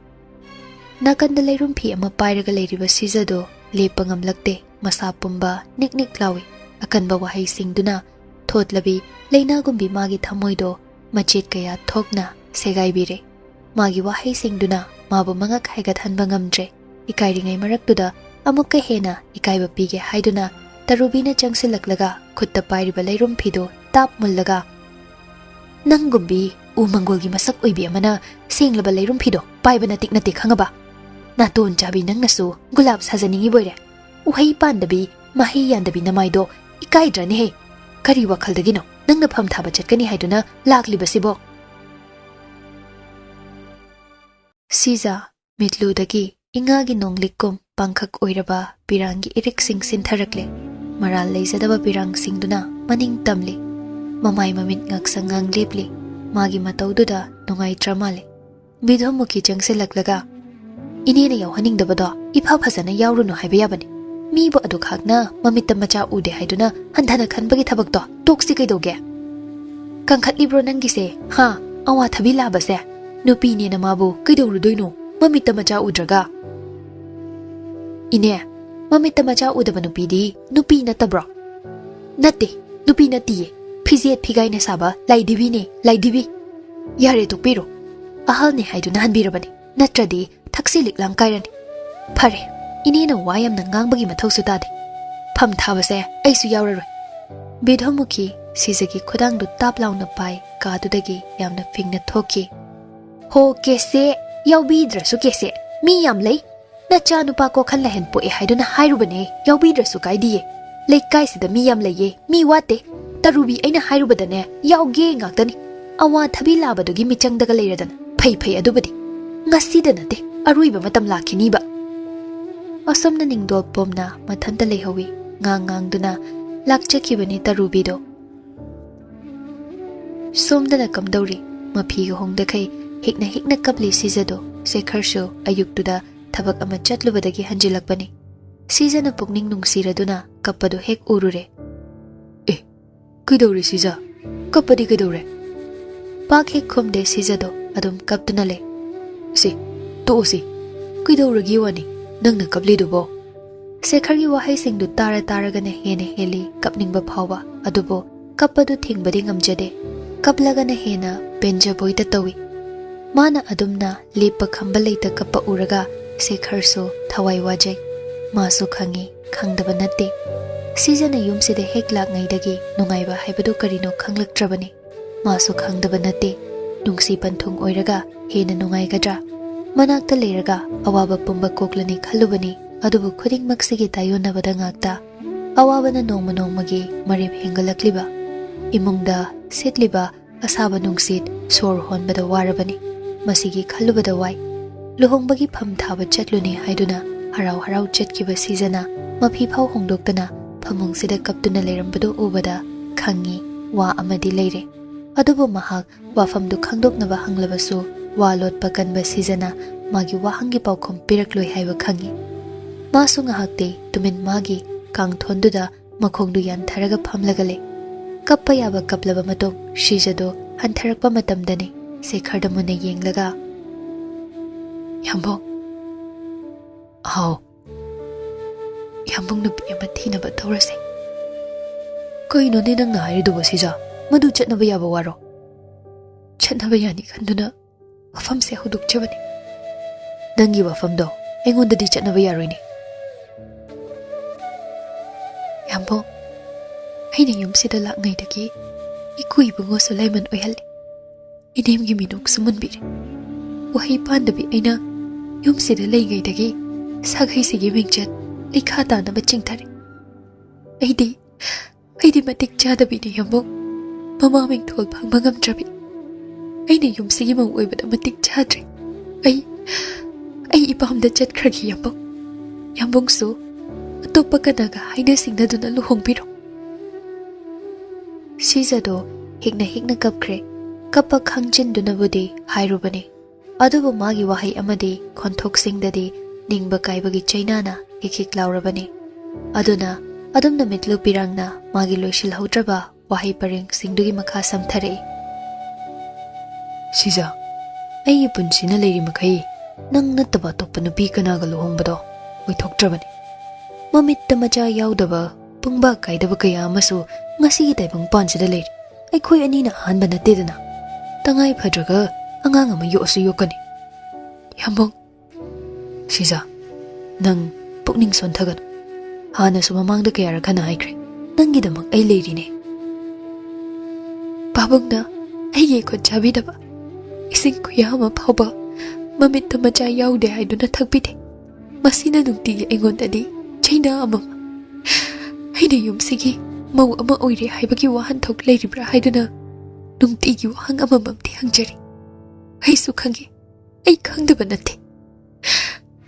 ꯅꯥꯀꯟꯗ ꯂꯩꯔꯨꯝ ꯐꯤ ꯑꯃ ꯄꯥꯏꯔꯒ ꯂꯩꯔꯤꯕ ꯁꯤꯖꯗꯣ ꯂꯦꯞꯄ ꯉꯝꯂꯛꯇꯦ꯫ ꯃꯁꯥ ꯄꯨꯝꯕ ꯅꯤꯛ ꯅꯤꯛ ꯂꯥꯎꯏ꯫ ꯑꯀꯟꯕ ꯋꯥꯍꯩꯁꯤꯡꯗꯨꯅ ꯊꯣꯠꯂꯕꯤ ꯂꯩꯅꯥꯒꯨꯝꯕꯤ ꯃꯥꯒꯤ ꯊꯃꯣꯏꯗꯣ ꯃꯆꯦꯠ ꯀꯌꯥ ꯊꯣꯛꯅ ꯁꯦꯒꯥꯏꯕꯤꯔꯦ꯫ ꯃꯥꯒꯤ ꯋꯥꯍꯩꯁꯤꯡꯗꯨꯅ ꯃꯥꯕꯨ ꯃꯉꯛ ꯍꯥꯏꯒꯠꯍꯟꯕ ꯉꯝꯗ꯭ꯔꯦ꯫ ꯏꯀꯥꯏꯔꯤꯉꯩ ꯃꯔꯛꯇꯨꯗ ꯑꯃꯨꯛꯀ ꯍꯦꯟꯅ ꯏꯀꯥꯏꯕ ꯄꯤꯒꯦ ꯍꯥꯏꯗꯨꯅ ꯇꯔꯨꯕꯤꯅ ꯆꯪꯁꯤꯜꯂꯛꯂꯒ ꯈꯨꯠꯇ ꯄꯥꯏꯔꯤꯕ ꯂꯩꯔꯨꯝ ꯐꯤꯗꯨ ꯇꯥꯞ ꯃꯨꯜꯂꯒ, "ꯅꯪꯒꯨꯝꯕꯤ ꯎ ꯃꯪꯒꯣꯜꯒꯤ ꯃꯁꯛ ꯑꯣꯏꯕꯤ ꯑꯃꯅ ꯁꯦꯡꯂꯕ ꯂꯩꯔꯨꯝ ꯐꯤꯗꯣ ꯄꯥꯏꯕ ꯅꯇꯤꯛ ꯅꯠꯇꯦ ꯈꯪꯉꯕ? ꯅꯥꯇꯣꯟ ꯆꯥꯕꯤ ꯅꯪꯅꯁꯨ ꯒꯨꯂꯥꯞ ꯁꯥꯖꯅꯤꯡꯉꯤꯕꯣꯏꯔꯦ꯫ ꯎꯍꯩ ꯄꯥꯟꯗꯕꯤ, ꯃꯍꯩ ꯌꯥꯟꯗꯕꯤ ꯅꯃꯥꯏꯗꯣ ꯏꯀꯥꯏꯗ꯭ꯔꯅꯦꯍꯦ? ꯀꯔꯤ ꯋꯥꯈꯜꯗꯒꯤꯅꯣ ꯅꯪꯅ ꯐꯝ ꯊꯥꯕ ꯆꯠꯀꯅꯤ ꯍꯥꯏꯗꯨꯅ ꯂꯥꯛꯂꯤꯕꯁꯤꯕꯣ?" ꯁꯤꯖꯥ ꯃꯤꯠꯂꯨꯗꯒꯤ ꯏꯉꯥꯒꯤ ꯅꯣꯡꯂꯤꯛꯀꯨꯝ ꯄꯥꯡꯈꯛ ꯑꯣꯏꯔꯕ ꯄꯤꯔꯥꯡꯒꯤ ꯏꯔꯤꯛꯁꯤꯡ ꯁꯤꯟꯊꯔꯛꯂꯦ꯫ ꯃꯔꯥꯜ ꯂꯩꯖꯗꯕ ꯄꯤꯔꯥꯡꯁꯤꯡꯗꯨꯅ ꯃꯅꯤꯡ ꯇꯝꯂꯤ꯫ ꯃꯃꯥꯏ ꯃꯃꯤꯠ ꯉꯥꯛꯁꯪ ꯉꯥꯡ ꯂꯦꯞꯂꯤ꯫ ꯃꯥꯒꯤ ꯃꯇꯧꯗꯨꯗ ꯅꯨꯡꯉꯥꯏꯇ꯭ꯔ ꯃꯥꯜꯂꯦ꯫ ꯕꯤꯗꯨꯃꯨꯈꯤ ꯆꯪꯁꯤꯜꯂꯛꯂꯒ, "ꯏꯅꯦꯅ ꯌꯥꯎꯍꯟꯅꯤꯡꯗꯕꯗꯣ ꯏꯐ ꯐꯖꯅ ꯌꯥꯎꯔꯨꯅꯨ ꯍꯥꯏꯕ ꯌꯥꯕꯅꯤ꯫ ꯃꯤꯕꯨ ꯑꯗꯨꯈꯥꯛꯅ ꯃꯃꯤꯠꯇ ꯃꯆꯥ ꯎꯗꯦ ꯍꯥꯏꯗꯨꯅ ꯍꯟꯊꯅ ꯈꯟꯕꯒꯤ ꯊꯕꯛꯇꯣ ꯇꯣꯛꯁꯤ ꯀꯩꯗꯧꯒꯦ?" "ꯀꯟꯈꯠꯂꯤꯕ꯭ꯔꯣ ꯅꯪꯒꯤꯁꯦ? ꯍꯥ? ꯑꯋꯥꯊꯕꯤ ꯂꯥꯕꯁꯦ? ꯅꯨꯄꯤꯅꯦꯅ ꯃꯥꯕꯨ ꯀꯩꯗꯧꯔꯨꯗꯣꯏꯅꯣ ꯃꯃꯤꯠꯇ ꯃꯆꯥ ꯎꯗ꯭ꯔꯒ?" "ꯏꯅꯦ, ꯃꯃꯤꯠꯇ ꯃꯆꯥ ꯎꯗꯕ ꯅꯨꯄꯤꯗꯤ ꯅꯨꯄꯤ ꯅꯠꯇꯕ꯭ꯔꯣ?" "ꯅꯠꯇꯦ, ꯅꯨꯄꯤ ꯅꯠꯇꯤꯌꯦ꯫ ꯐꯤꯖꯦꯠ ꯐꯤꯒꯥꯏꯅ ꯁꯥꯕ ꯂꯥꯏꯙꯤꯕꯤꯅꯦ, ꯂꯥꯏꯙꯤꯕꯤ꯫ ꯌꯥꯔꯦ, ꯇꯣꯛꯄꯤꯔꯣ꯫ ꯑꯍꯜꯅꯦ ꯍꯥꯏꯗꯨꯅ ꯍꯟꯕꯤꯔꯕꯅꯤ, ꯅꯠꯇ꯭ꯔꯗꯤ ꯊꯛꯁꯤ ꯂꯤꯛꯂꯥꯡ ꯀꯥꯏꯔꯅꯤ꯫ ꯐꯔꯦ, ꯏꯅꯦꯅ ꯋꯥ ꯌꯥꯝꯅ ꯉꯥꯡꯕꯒꯤ ꯃꯊꯧꯁꯨ ꯇꯥꯗꯦ꯫ ꯐꯝ ꯊꯥꯕꯁꯦ ꯑꯩꯁꯨ ꯌꯥꯎꯔꯔꯣꯏ꯫ ꯕꯤꯗ꯭ꯌꯥꯃꯨꯈꯤ ꯁꯤꯖꯥꯒꯤ ꯈꯨꯗꯥꯡꯗꯨ ꯇꯥꯞ ꯂꯥꯎꯅ ꯄꯥꯏ, ꯀꯥꯗꯨꯗꯒꯤ ꯌꯥꯝꯅ ꯐꯤꯡꯅ ꯊꯣꯛꯈꯤ꯫ "ꯍꯣ ꯀꯦꯁꯦ, ꯌꯥꯎꯕꯤꯗ꯭ꯔꯁꯨ ꯀꯦꯁꯦ, ꯃꯤ ꯌꯥꯝ ꯂꯩ꯫ ꯅꯆꯥꯅꯨꯄꯥ ꯀꯣꯈꯜ ꯂꯩꯍꯟ ꯄꯣꯛꯑꯦ ꯍꯥꯏꯗꯨꯅ ꯍꯥꯏꯔꯨꯕꯅꯦ, ꯌꯥꯎꯕꯤꯗ꯭ꯔꯁꯨ ꯀꯥꯏꯗꯤꯌꯦ꯫ ꯂꯩꯀꯥꯏꯁꯤꯗ ꯃꯤ ꯌꯥꯝ ꯂꯩꯌꯦ, ꯃꯤ ꯋꯥꯠꯇꯦ꯫ ꯇꯔꯨꯕꯤ ꯑꯩꯅ ꯍꯥꯏꯔꯨꯕꯗꯅꯦ, ꯌꯥꯎꯒꯦ ꯉꯥꯛꯇꯅꯤ꯫ ꯑꯋꯥ ꯊꯕꯤ ꯂꯥꯕꯗꯨꯒꯤ ꯃꯤꯆꯪꯗꯒ ꯂꯩꯔꯗꯅ ꯐꯩ ꯐꯩ, ꯑꯗꯨꯕꯨꯗꯤ ꯉꯁꯤꯗ ꯅꯠꯇꯦ, ꯑꯔꯣꯏꯕ ꯃꯇꯝ ꯂꯥꯛꯈꯤꯅꯤꯕ"꯫ ꯑꯁꯨꯝꯅ ꯅꯤꯡꯗꯣꯜ ꯄꯣꯝꯅ ꯃꯊꯟꯇ ꯂꯩꯍꯧꯏ꯫ ꯉꯥꯡ ꯉꯥꯡꯗꯨꯅ ꯂꯥꯛꯆꯈꯤꯕꯅꯤ ꯇꯔꯨꯕꯤꯗꯣ꯫ ꯁꯣꯝꯗꯅ ꯀꯝꯗꯧꯔꯤ? ꯃꯐꯤꯒ ꯍꯣꯡꯗꯈꯩ ꯍꯤꯛꯅ ꯍꯤꯛꯅ ꯀꯞꯂꯤ ꯁꯤꯖꯥꯗꯣ꯫ ꯁꯦꯈꯔꯁꯨ ꯑꯌꯨꯛꯇꯨꯗ ꯊꯕꯛ ꯑꯃ ꯆꯠꯂꯨꯕꯗꯒꯤ ꯍꯟꯖꯤꯜꯂꯛꯄꯅꯤ꯫ ꯁꯤꯖꯥꯅ ꯄꯨꯛꯅꯤꯡ ꯅꯨꯡꯁꯤꯔꯗꯨꯅ ꯀꯞꯄꯗꯨ ꯍꯦꯛ ꯎꯔꯨꯔꯦ꯫ "ꯑꯦ, ꯀꯩꯗꯧꯔꯦ ꯁꯤꯖꯥ? ꯀꯞꯄꯗꯤ ꯀꯩꯗꯧꯔꯦ?" ꯄꯥꯛ ꯍꯦꯛ ꯈꯨꯝꯗꯦ ꯁꯤꯖꯥꯗꯣ, ꯑꯗꯨꯝ ꯀꯞꯇꯨꯅ ꯂꯩ꯫ "ꯁꯤ, ꯇꯣꯛꯑꯣꯁꯤ꯫ ꯀꯩꯗꯧꯔꯒꯦ ꯋꯥꯅꯤ ꯅꯪꯅ ꯀꯞꯂꯤꯗꯨꯕꯣ?" ꯁꯦꯈꯔꯒꯤ ꯋꯥꯍꯩꯁꯤꯡꯗꯨ ꯇꯥꯔ ꯇꯥꯔꯒꯅ ꯍꯦꯟꯅ ꯍꯦꯜꯂꯤ ꯀꯞꯅꯤꯡꯕ ꯐꯥꯎꯕ꯫ ꯑꯗꯨꯕꯨ ꯀꯞꯄꯗꯨ ꯊꯤꯡꯕꯗꯤ ꯉꯝꯖꯗꯦ꯫ ꯀꯞꯂꯒꯅ ꯍꯦꯟꯅ ꯄꯦꯟꯖꯕꯣꯏꯗ ꯇꯧꯏ꯫ ꯃꯥꯅ ꯑꯗꯨꯝꯅ ꯂꯦꯞꯄ ꯈꯝꯕ ꯂꯩꯇ ꯀꯞꯄ ꯎꯔꯒ ꯁꯦꯈꯔꯁꯨ ꯊꯋꯥꯏ ꯋꯥꯖꯩ꯫ ꯃꯥꯁꯨ ꯈꯪꯏ, ꯈꯪꯗꯕ ꯅꯠꯇꯦ꯫ ꯁꯤꯖꯥꯅ ꯌꯨꯝꯁꯤꯗ ꯍꯦꯛ ꯂꯥꯛꯉꯩꯗꯒꯤ ꯅꯨꯡꯉꯥꯏꯕ ꯍꯥꯏꯕꯗꯨ ꯀꯔꯤꯅꯣ ꯈꯪꯂꯛꯇ꯭ꯔꯕꯅꯤ꯫ ꯃꯥꯁꯨ ꯈꯪꯗꯕ ꯅꯠꯇꯦ꯫ ꯅꯨꯡꯁꯤ ꯄꯟꯊꯨꯡ ꯑꯣꯏꯔꯒ ꯍꯦꯟꯅ ꯅꯨꯡꯉꯥꯏꯒꯗ꯭ꯔꯥ? ꯃꯅꯥꯛꯇ ꯂꯩꯔꯒ ꯑꯋꯥꯕ ꯄꯨꯝꯕ ꯀꯣꯛꯂꯅꯤ ꯈꯜꯂꯨꯕꯅꯤ, ꯑꯗꯨꯕꯨ ꯈꯨꯗꯤꯡꯃꯛꯁꯤꯒꯤ ꯇꯥꯏꯌꯣꯟꯅꯕꯗ ꯉꯥꯛꯇ ꯑꯋꯥꯕꯅ ꯅꯣꯡꯃ ꯅꯣꯡꯃꯒꯤ ꯃꯔꯦꯞ ꯍꯦꯟꯒꯠꯂꯛꯂꯤꯕ꯫ ꯏꯃꯨꯡꯗ ꯁꯤꯠꯂꯤꯕ ꯑꯁꯥꯕ ꯅꯨꯡꯁꯤꯠ ꯁꯣꯔ ꯍꯣꯟꯕꯗ ꯋꯥꯔꯕꯅꯤ꯫ ꯃꯁꯤꯒꯤ ꯈꯜꯂꯨꯕꯗ ꯋꯥꯏ꯫ ꯂꯨꯍꯣꯡꯕꯒꯤ ꯐꯝ ꯊꯥꯕ ꯆꯠꯂꯨꯅꯤ ꯍꯥꯏꯗꯨꯅ ꯍꯔꯥꯎ ꯍꯔꯥꯎ ꯆꯠꯈꯤꯕ ꯁꯤꯖꯥꯅ ꯃꯐꯤ ꯐꯥꯎ ꯍꯣꯡꯗꯣꯛꯇꯅ ꯐꯃꯨꯡꯁꯤꯗ ꯀꯞꯇꯨꯅ ꯂꯩꯔꯝꯕꯗꯨ ꯎꯕꯗ ꯈꯪꯉꯤ, ꯋꯥ ꯑꯃꯗꯤ ꯂꯩꯔꯦ꯫ ꯑꯗꯨꯕꯨ ꯃꯍꯥꯛ ꯋꯥꯐꯝꯗꯨ ꯈꯪꯗꯣꯛꯅꯕ ꯍꯪꯂꯕꯁꯨ, ꯋꯥ ꯂꯣꯠꯄ ꯀꯟꯕ ꯁꯤꯖꯥꯅ ꯃꯥꯒꯤ ꯋꯥꯍꯪꯒꯤ ꯄꯥꯎꯈꯨꯝ ꯄꯤꯔꯛꯂꯣꯏ ꯍꯥꯏꯕ ꯈꯪꯉꯤ꯫ ꯃꯥꯁꯨ ꯉꯥꯏꯍꯥꯛꯇꯤ ꯇꯨꯃꯤꯟ ꯃꯥꯒꯤ ꯀꯥꯡꯊꯣꯟꯗꯨꯗ ꯃꯈꯣꯡꯗꯨ ꯌꯥꯟꯊꯔꯒ ꯐꯝꯂꯒ ꯂꯩ꯫ ꯀꯞꯄ ꯌꯥꯕ ꯀꯞꯂꯕ ꯃꯇꯨꯡ ꯁꯤꯖꯥꯗꯣ ꯍꯟꯊꯔꯛꯄ ꯃꯇꯝꯗꯅꯤ ꯁꯦꯈꯔꯗ ꯃꯨꯟꯅ ꯌꯦꯡꯂꯒ, "ꯌꯥꯝꯕꯨꯡ, ꯍꯥꯎ, ꯌꯥꯝꯕꯨꯡ ꯅꯨꯄꯤ ꯑꯃ ꯊꯤꯅꯕ ꯇꯧꯔꯁꯦ"꯫ "ꯀꯩꯅꯣꯅꯦ ꯅꯪꯅ ꯍꯥꯏꯔꯤꯗꯨꯕꯣ ꯁꯤꯖꯥ? ꯃꯗꯨ ꯆꯠꯅꯕ ꯌꯥꯕ ꯋꯥꯔꯣ?" "ꯆꯠꯅꯕ ꯌꯥꯅꯤ ꯈꯟꯗꯨꯅ ꯋꯥꯐꯝꯁꯦ ꯍꯧꯗꯣꯛꯆꯕꯅꯤ"꯫ "ꯅꯪꯒꯤ ꯋꯥꯐꯝꯗꯣ ꯑꯩꯉꯣꯟꯗꯗꯤ ꯆꯠꯅꯕ ꯌꯥꯔꯣꯏꯅꯦ"꯫ "ꯌꯥꯝꯕꯨꯡ, ꯑꯩꯅ ꯌꯨꯝꯁꯤꯗ ꯂꯥꯛꯉꯩꯗꯒꯤ ꯏꯀꯨ ꯏꯕꯨꯡꯉꯣꯁꯨ ꯂꯥꯏꯃꯟ ꯑꯣꯏꯍꯜꯂꯤ꯫ ꯏꯅꯦꯝꯒꯤ ꯃꯤꯅꯣꯛꯁꯨ ꯃꯨꯟꯕꯤꯔꯦ꯫ ꯋꯥꯍꯩ ꯄꯥꯟꯗꯕꯤ ꯑꯩꯅ ꯌꯨꯝꯁꯤꯗ ꯂꯩꯉꯩꯗꯒꯤ ꯁꯥꯒꯩꯁꯤꯒꯤ ꯃꯤꯡꯆꯠ ꯂꯩꯈꯥ ꯇꯥꯅꯕ ꯆꯤꯡꯊꯔꯦ꯫ ꯑꯩꯗꯤ, ꯑꯩꯗꯤ ꯃꯇꯤꯛ ꯆꯥꯗꯕꯤꯅꯤ ꯌꯥꯝꯕꯨꯡ꯫ ꯃꯃꯥ ꯃꯤꯡꯊꯣꯜ ꯐꯪꯕ ꯉꯝꯗ꯭ꯔꯕꯤ꯫ ꯑꯩꯅ ꯌꯨꯝꯁꯤꯒꯤ ꯃꯧ ꯑꯣꯏꯕꯗ ꯃꯇꯤꯛ ꯆꯥꯗ꯭ꯔꯦ꯫ ꯑꯩ, ꯑꯩ ꯏꯄꯥꯝꯗ ꯆꯠꯈ꯭ꯔꯒꯦ ꯌꯥꯝꯕꯨꯡ꯫ ꯌꯥꯝꯕꯨꯡꯁꯨ ꯑꯇꯣꯞꯄ ꯀꯅꯥꯒ ꯍꯥꯏꯅ ꯁꯤꯡꯅꯗꯨꯅ ꯂꯨꯍꯣꯡꯕꯤꯔꯣ꯫ ꯁꯤꯖꯥꯗꯣ ꯍꯤꯛꯅ ꯍꯤꯛꯅ ꯀꯞꯈ꯭ꯔꯦ꯫ ꯀꯞꯄ ꯈꯪꯖꯤꯟꯗꯨꯅꯕꯨꯗꯤ ꯍꯥꯏꯔꯨꯕꯅꯤ, ꯑꯗꯨꯕꯨ ꯃꯥꯒꯤ ꯋꯥꯍꯩ ꯑꯃꯗꯤ ꯈꯣꯟꯊꯣꯛꯁꯤꯡꯗꯗꯤ ꯅꯤꯡꯕ ꯀꯥꯏꯕꯒꯤ ꯆꯩꯅꯥꯅ ꯍꯤꯛ ꯍꯤꯛ ꯂꯥꯎꯔꯕꯅꯤ꯫ ꯑꯗꯨꯅ ꯑꯗꯨꯝꯅ ꯃꯤꯠꯂꯨ ꯄꯤꯔꯥꯡꯅ ꯃꯥꯒꯤ ꯂꯣꯏꯁꯤꯜꯍꯧꯗ꯭ꯔꯕ ꯋꯥꯍꯩ ꯄꯔꯦꯡꯁꯤꯡꯗꯨꯒꯤ ꯃꯈꯥ ꯁꯝꯊꯔꯛꯏ꯫ ꯁꯤꯖꯥ, ꯑꯩꯒꯤ ꯄꯨꯟꯁꯤꯅ ꯂꯩꯔꯤ ꯃꯈꯩ ꯅꯪ ꯅꯠꯇꯕ ꯑꯇꯣꯞꯄ ꯅꯨꯄꯤ ꯀꯅꯥꯒ ꯂꯨꯍꯣꯡꯕꯗꯣ ꯑꯣꯏꯊꯣꯛꯇ꯭ꯔꯕꯅꯤ꯫ ꯃꯃꯤꯠꯇ ꯃꯆꯥ ꯌꯥꯎꯗꯕ, ꯄꯨꯡꯕꯥ ꯀꯥꯏꯗꯕ ꯀꯌꯥ ꯑꯃꯁꯨ ꯉꯁꯤꯒꯤ ꯇꯥꯏꯕꯪ ꯄꯥꯟꯁꯤꯗ ꯂꯩꯔꯤ꯫ ꯑꯩꯈꯣꯏ ꯑꯅꯤꯅ ꯑꯍꯥꯟꯕ ꯅꯠꯇꯦꯗꯅ꯫ ꯇꯉꯥꯏ ꯐꯗ꯭ꯔꯒ ꯑꯉꯥꯡ ꯑꯃ ꯌꯣꯛꯑꯁꯨ ꯌꯣꯛꯀꯅꯤ꯫ ꯌꯥꯝꯕꯨꯡ꯫ ꯁꯤꯖꯥ, ꯅꯪ ꯄꯨꯛꯅꯤꯡ ꯁꯣꯟꯊꯒꯅꯨ꯫ ꯍꯥꯟꯅꯁꯨ ꯃꯃꯥꯡꯗ ꯀꯌꯥꯔꯛ ꯍꯟꯅ ꯍꯥꯏꯈ꯭ꯔꯦ, ꯅꯪꯒꯤꯗꯃꯛ ꯑꯩ ꯂꯩꯔꯤꯅꯦ꯫ ꯄꯥꯕꯨꯡꯅ ꯑꯩꯒꯤ ꯈꯨꯠ ꯆꯥꯕꯤꯗꯕ ꯏꯁꯤꯡ ꯈꯨꯌꯥ ꯑꯃ ꯐꯥꯎꯕ ꯃꯃꯤꯠꯇ ꯃꯆꯥ ꯌꯥꯎꯗꯦ ꯍꯥꯏꯗꯨꯅ ꯊꯛꯄꯤꯗꯦ꯫ ꯃꯁꯤꯅ ꯅꯨꯡꯇꯤꯒꯤ ꯑꯩꯉꯣꯟꯗꯗꯤ ꯆꯩꯅꯥ ꯑꯃꯃꯝ꯫ ꯑꯩꯅ ꯌꯨꯝꯁꯤꯒꯤ ꯃꯧ ꯑꯃ ꯑꯣꯏꯔꯦ ꯍꯥꯏꯕꯒꯤ ꯋꯥꯍꯟꯊꯣꯛ ꯂꯩꯔꯤꯕ꯭ꯔꯥ ꯍꯥꯏꯗꯨꯅ ꯅꯨꯡꯇꯤꯒꯤ ꯋꯥꯍꯪ ꯑꯃꯃꯝꯗꯤ ꯍꯪꯖꯔꯤ꯫ ꯑꯩꯁꯨ ꯈꯪꯏ, ꯑꯩ ꯈꯪꯗꯕ ꯅꯠꯇꯦ꯫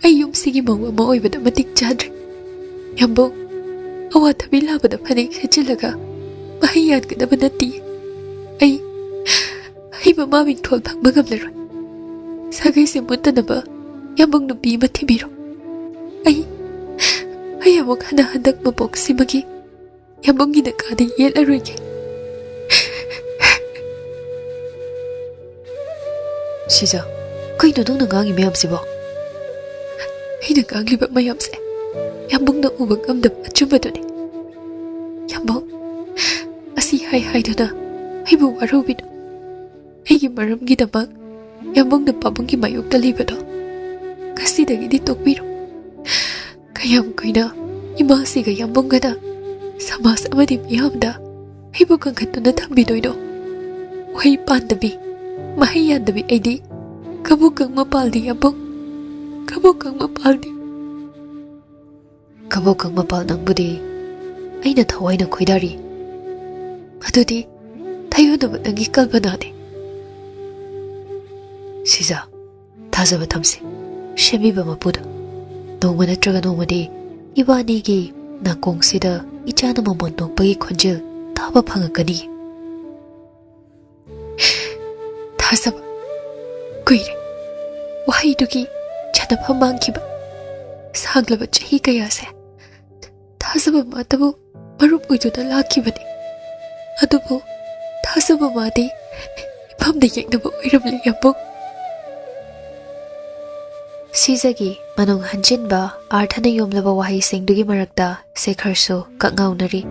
ꯑꯩ ꯌꯨꯝꯁꯤꯒꯤ ꯃꯧ ꯑꯃ ꯑꯣꯏꯕꯗ ꯃꯇꯤꯛ ꯆꯥꯗ꯭ꯔꯦ꯫ ꯌꯥꯝꯕꯨꯡ, ꯑꯋꯥꯊꯕꯤ ꯂꯥꯕꯗ ꯐꯅꯦꯛ ꯁꯦꯠꯆꯤꯜꯂꯒ ꯃꯍꯩ ꯌꯥꯟꯒꯗꯕ ꯅꯠꯇꯦ꯫ ꯑꯩ, ꯑꯩ ꯃꯃꯥ ꯃꯤꯡꯊꯣꯜ ꯐꯪꯕ ꯉꯝꯂꯔꯣꯏ꯫ ꯁꯥꯒꯩꯁꯦ ꯃꯨꯠꯇꯅꯕ ꯌꯥꯝꯕꯨꯡ ꯅꯨꯄꯤ ꯑꯃ ꯊꯤꯕꯤꯔꯣ꯫ ꯑꯩ, ꯑꯩ ꯑꯃꯨꯛ ꯍꯟꯅ ꯍꯟꯗꯛ ꯃꯄꯣꯛꯁꯤꯃꯒꯤ ꯌꯥꯝꯕꯨꯡꯒꯤ ꯅꯀꯥꯗ ꯌꯦꯠꯂꯔꯣꯏꯒꯦ꯫ ꯁꯤꯖꯥ, ꯀꯩꯅꯣ ꯅꯪꯅ ꯉꯥꯡꯉꯤ ꯃꯌꯥꯝꯁꯤꯕꯣ? ꯑꯩꯅ ꯉꯥꯡꯂꯤꯕ ꯃꯌꯥꯝꯁꯦ ꯌꯥꯝꯕꯨꯡꯅ ꯎꯕ ꯉꯝꯗꯕ ꯑꯆꯨꯝꯕꯗꯨꯅꯤ꯫ ꯌꯥꯝꯕꯨꯡ, ꯑꯁꯤ ꯍꯥꯏ ꯍꯥꯏꯗꯨꯅ ꯑꯩꯕꯨ ꯋꯥꯔꯧꯕꯤꯅꯨ꯫ ꯑꯩꯒꯤ ꯃꯔꯝꯒꯤꯗꯃꯛ ꯌꯥꯝꯕꯨꯡꯅ ꯄꯥꯕꯨꯡꯒꯤ ꯃꯥꯌꯣꯛꯇ ꯂꯩꯕꯗꯣ ꯉꯁꯤꯗꯒꯤꯗꯤ ꯇꯣꯛꯄꯤꯔꯣ꯫ ꯀꯌꯥꯝ ꯀꯨꯏꯅ ꯏꯃꯥꯁꯤꯒ ꯌꯥꯝꯕꯨꯡꯒꯗ ꯁꯃꯥꯖ ꯑꯃꯗꯤ ꯃꯤꯌꯥꯝꯗ ꯑꯩꯕꯨ ꯀꯟꯈꯠꯇꯨꯅ ꯊꯝꯕꯤꯗꯣꯏꯅꯣ? ꯎꯍꯩ ꯄꯥꯟꯗꯕꯤ, ꯃꯍꯩ ꯌꯥꯟꯗꯕꯤ ꯑꯩꯗꯤ ꯀꯕꯣꯛꯀꯪ ꯃꯄꯥꯜꯅꯤ, ꯑꯕꯨꯡ꯫ ꯀꯕꯣꯛꯀꯪ ꯃꯄꯥꯜꯅꯤ꯫ ꯀꯕꯣꯛꯀꯪ ꯃꯄꯥꯜ ꯅꯪꯕꯨꯗꯤ ꯑꯩꯅ ꯊꯋꯥꯏꯅ ꯈꯣꯏꯗꯥꯔꯤ꯫ ꯑꯗꯨꯗꯤ ꯊꯥꯌꯣꯟꯅꯕ ꯅꯪꯒꯤ ꯀꯜꯄꯅꯥꯅꯤ꯫ ꯁꯤꯖ, ꯊꯥꯖꯕ ꯊꯝꯁꯤ ꯁꯦꯝꯕꯤꯕ ꯃꯄꯨꯗ꯫ ꯅꯣꯡꯃ ꯅꯠꯇ꯭ꯔꯒ ꯅꯣꯡꯃꯗꯤ ꯏꯕꯥꯅꯤꯒꯤ ꯅꯥꯀꯣꯡꯁꯤꯗ ꯏꯆꯥꯅ ꯃꯃꯣꯟ ꯅꯣꯛꯄꯒꯤ ꯈꯣꯟꯖꯦꯜ ꯇꯥꯕ ꯐꯪꯉꯛꯀꯅꯤ꯫ ꯊꯥꯖꯕ꯫ ꯀꯨꯏꯔꯦ ꯋꯥꯍꯩꯗꯨꯒꯤ ꯆꯅꯐꯝ ꯃꯥꯡꯈꯤꯕ꯫ ꯁꯥꯡꯂꯕ ꯆꯍꯤ ꯀꯌꯥꯁꯦ ꯊꯥꯖꯕ ꯃꯥꯇꯕꯨ ꯃꯔꯨꯞ ꯑꯣꯏꯗꯨꯅ ꯂꯥꯛꯈꯤꯕꯅꯤ꯫ ꯑꯗꯨꯕꯨ ꯊꯥꯖꯕ ꯃꯥꯗꯤ ꯏꯐꯝꯗ ꯌꯦꯛꯅꯕ ꯑꯣꯏꯔꯝꯂꯦ, ꯑꯕꯨꯡ꯫ ꯁꯤꯖꯒꯤ ꯃꯅꯨꯡ ꯍꯟꯖꯤꯟꯕ ꯑꯥꯔꯊꯅ ꯌꯣꯝꯂꯕ ꯋꯥꯍꯩꯁꯤꯡꯗꯨꯒꯤ ꯃꯔꯛꯇ ꯁꯦꯈꯔꯁꯨ ꯀꯛꯉꯥꯎꯅꯔꯤ꯫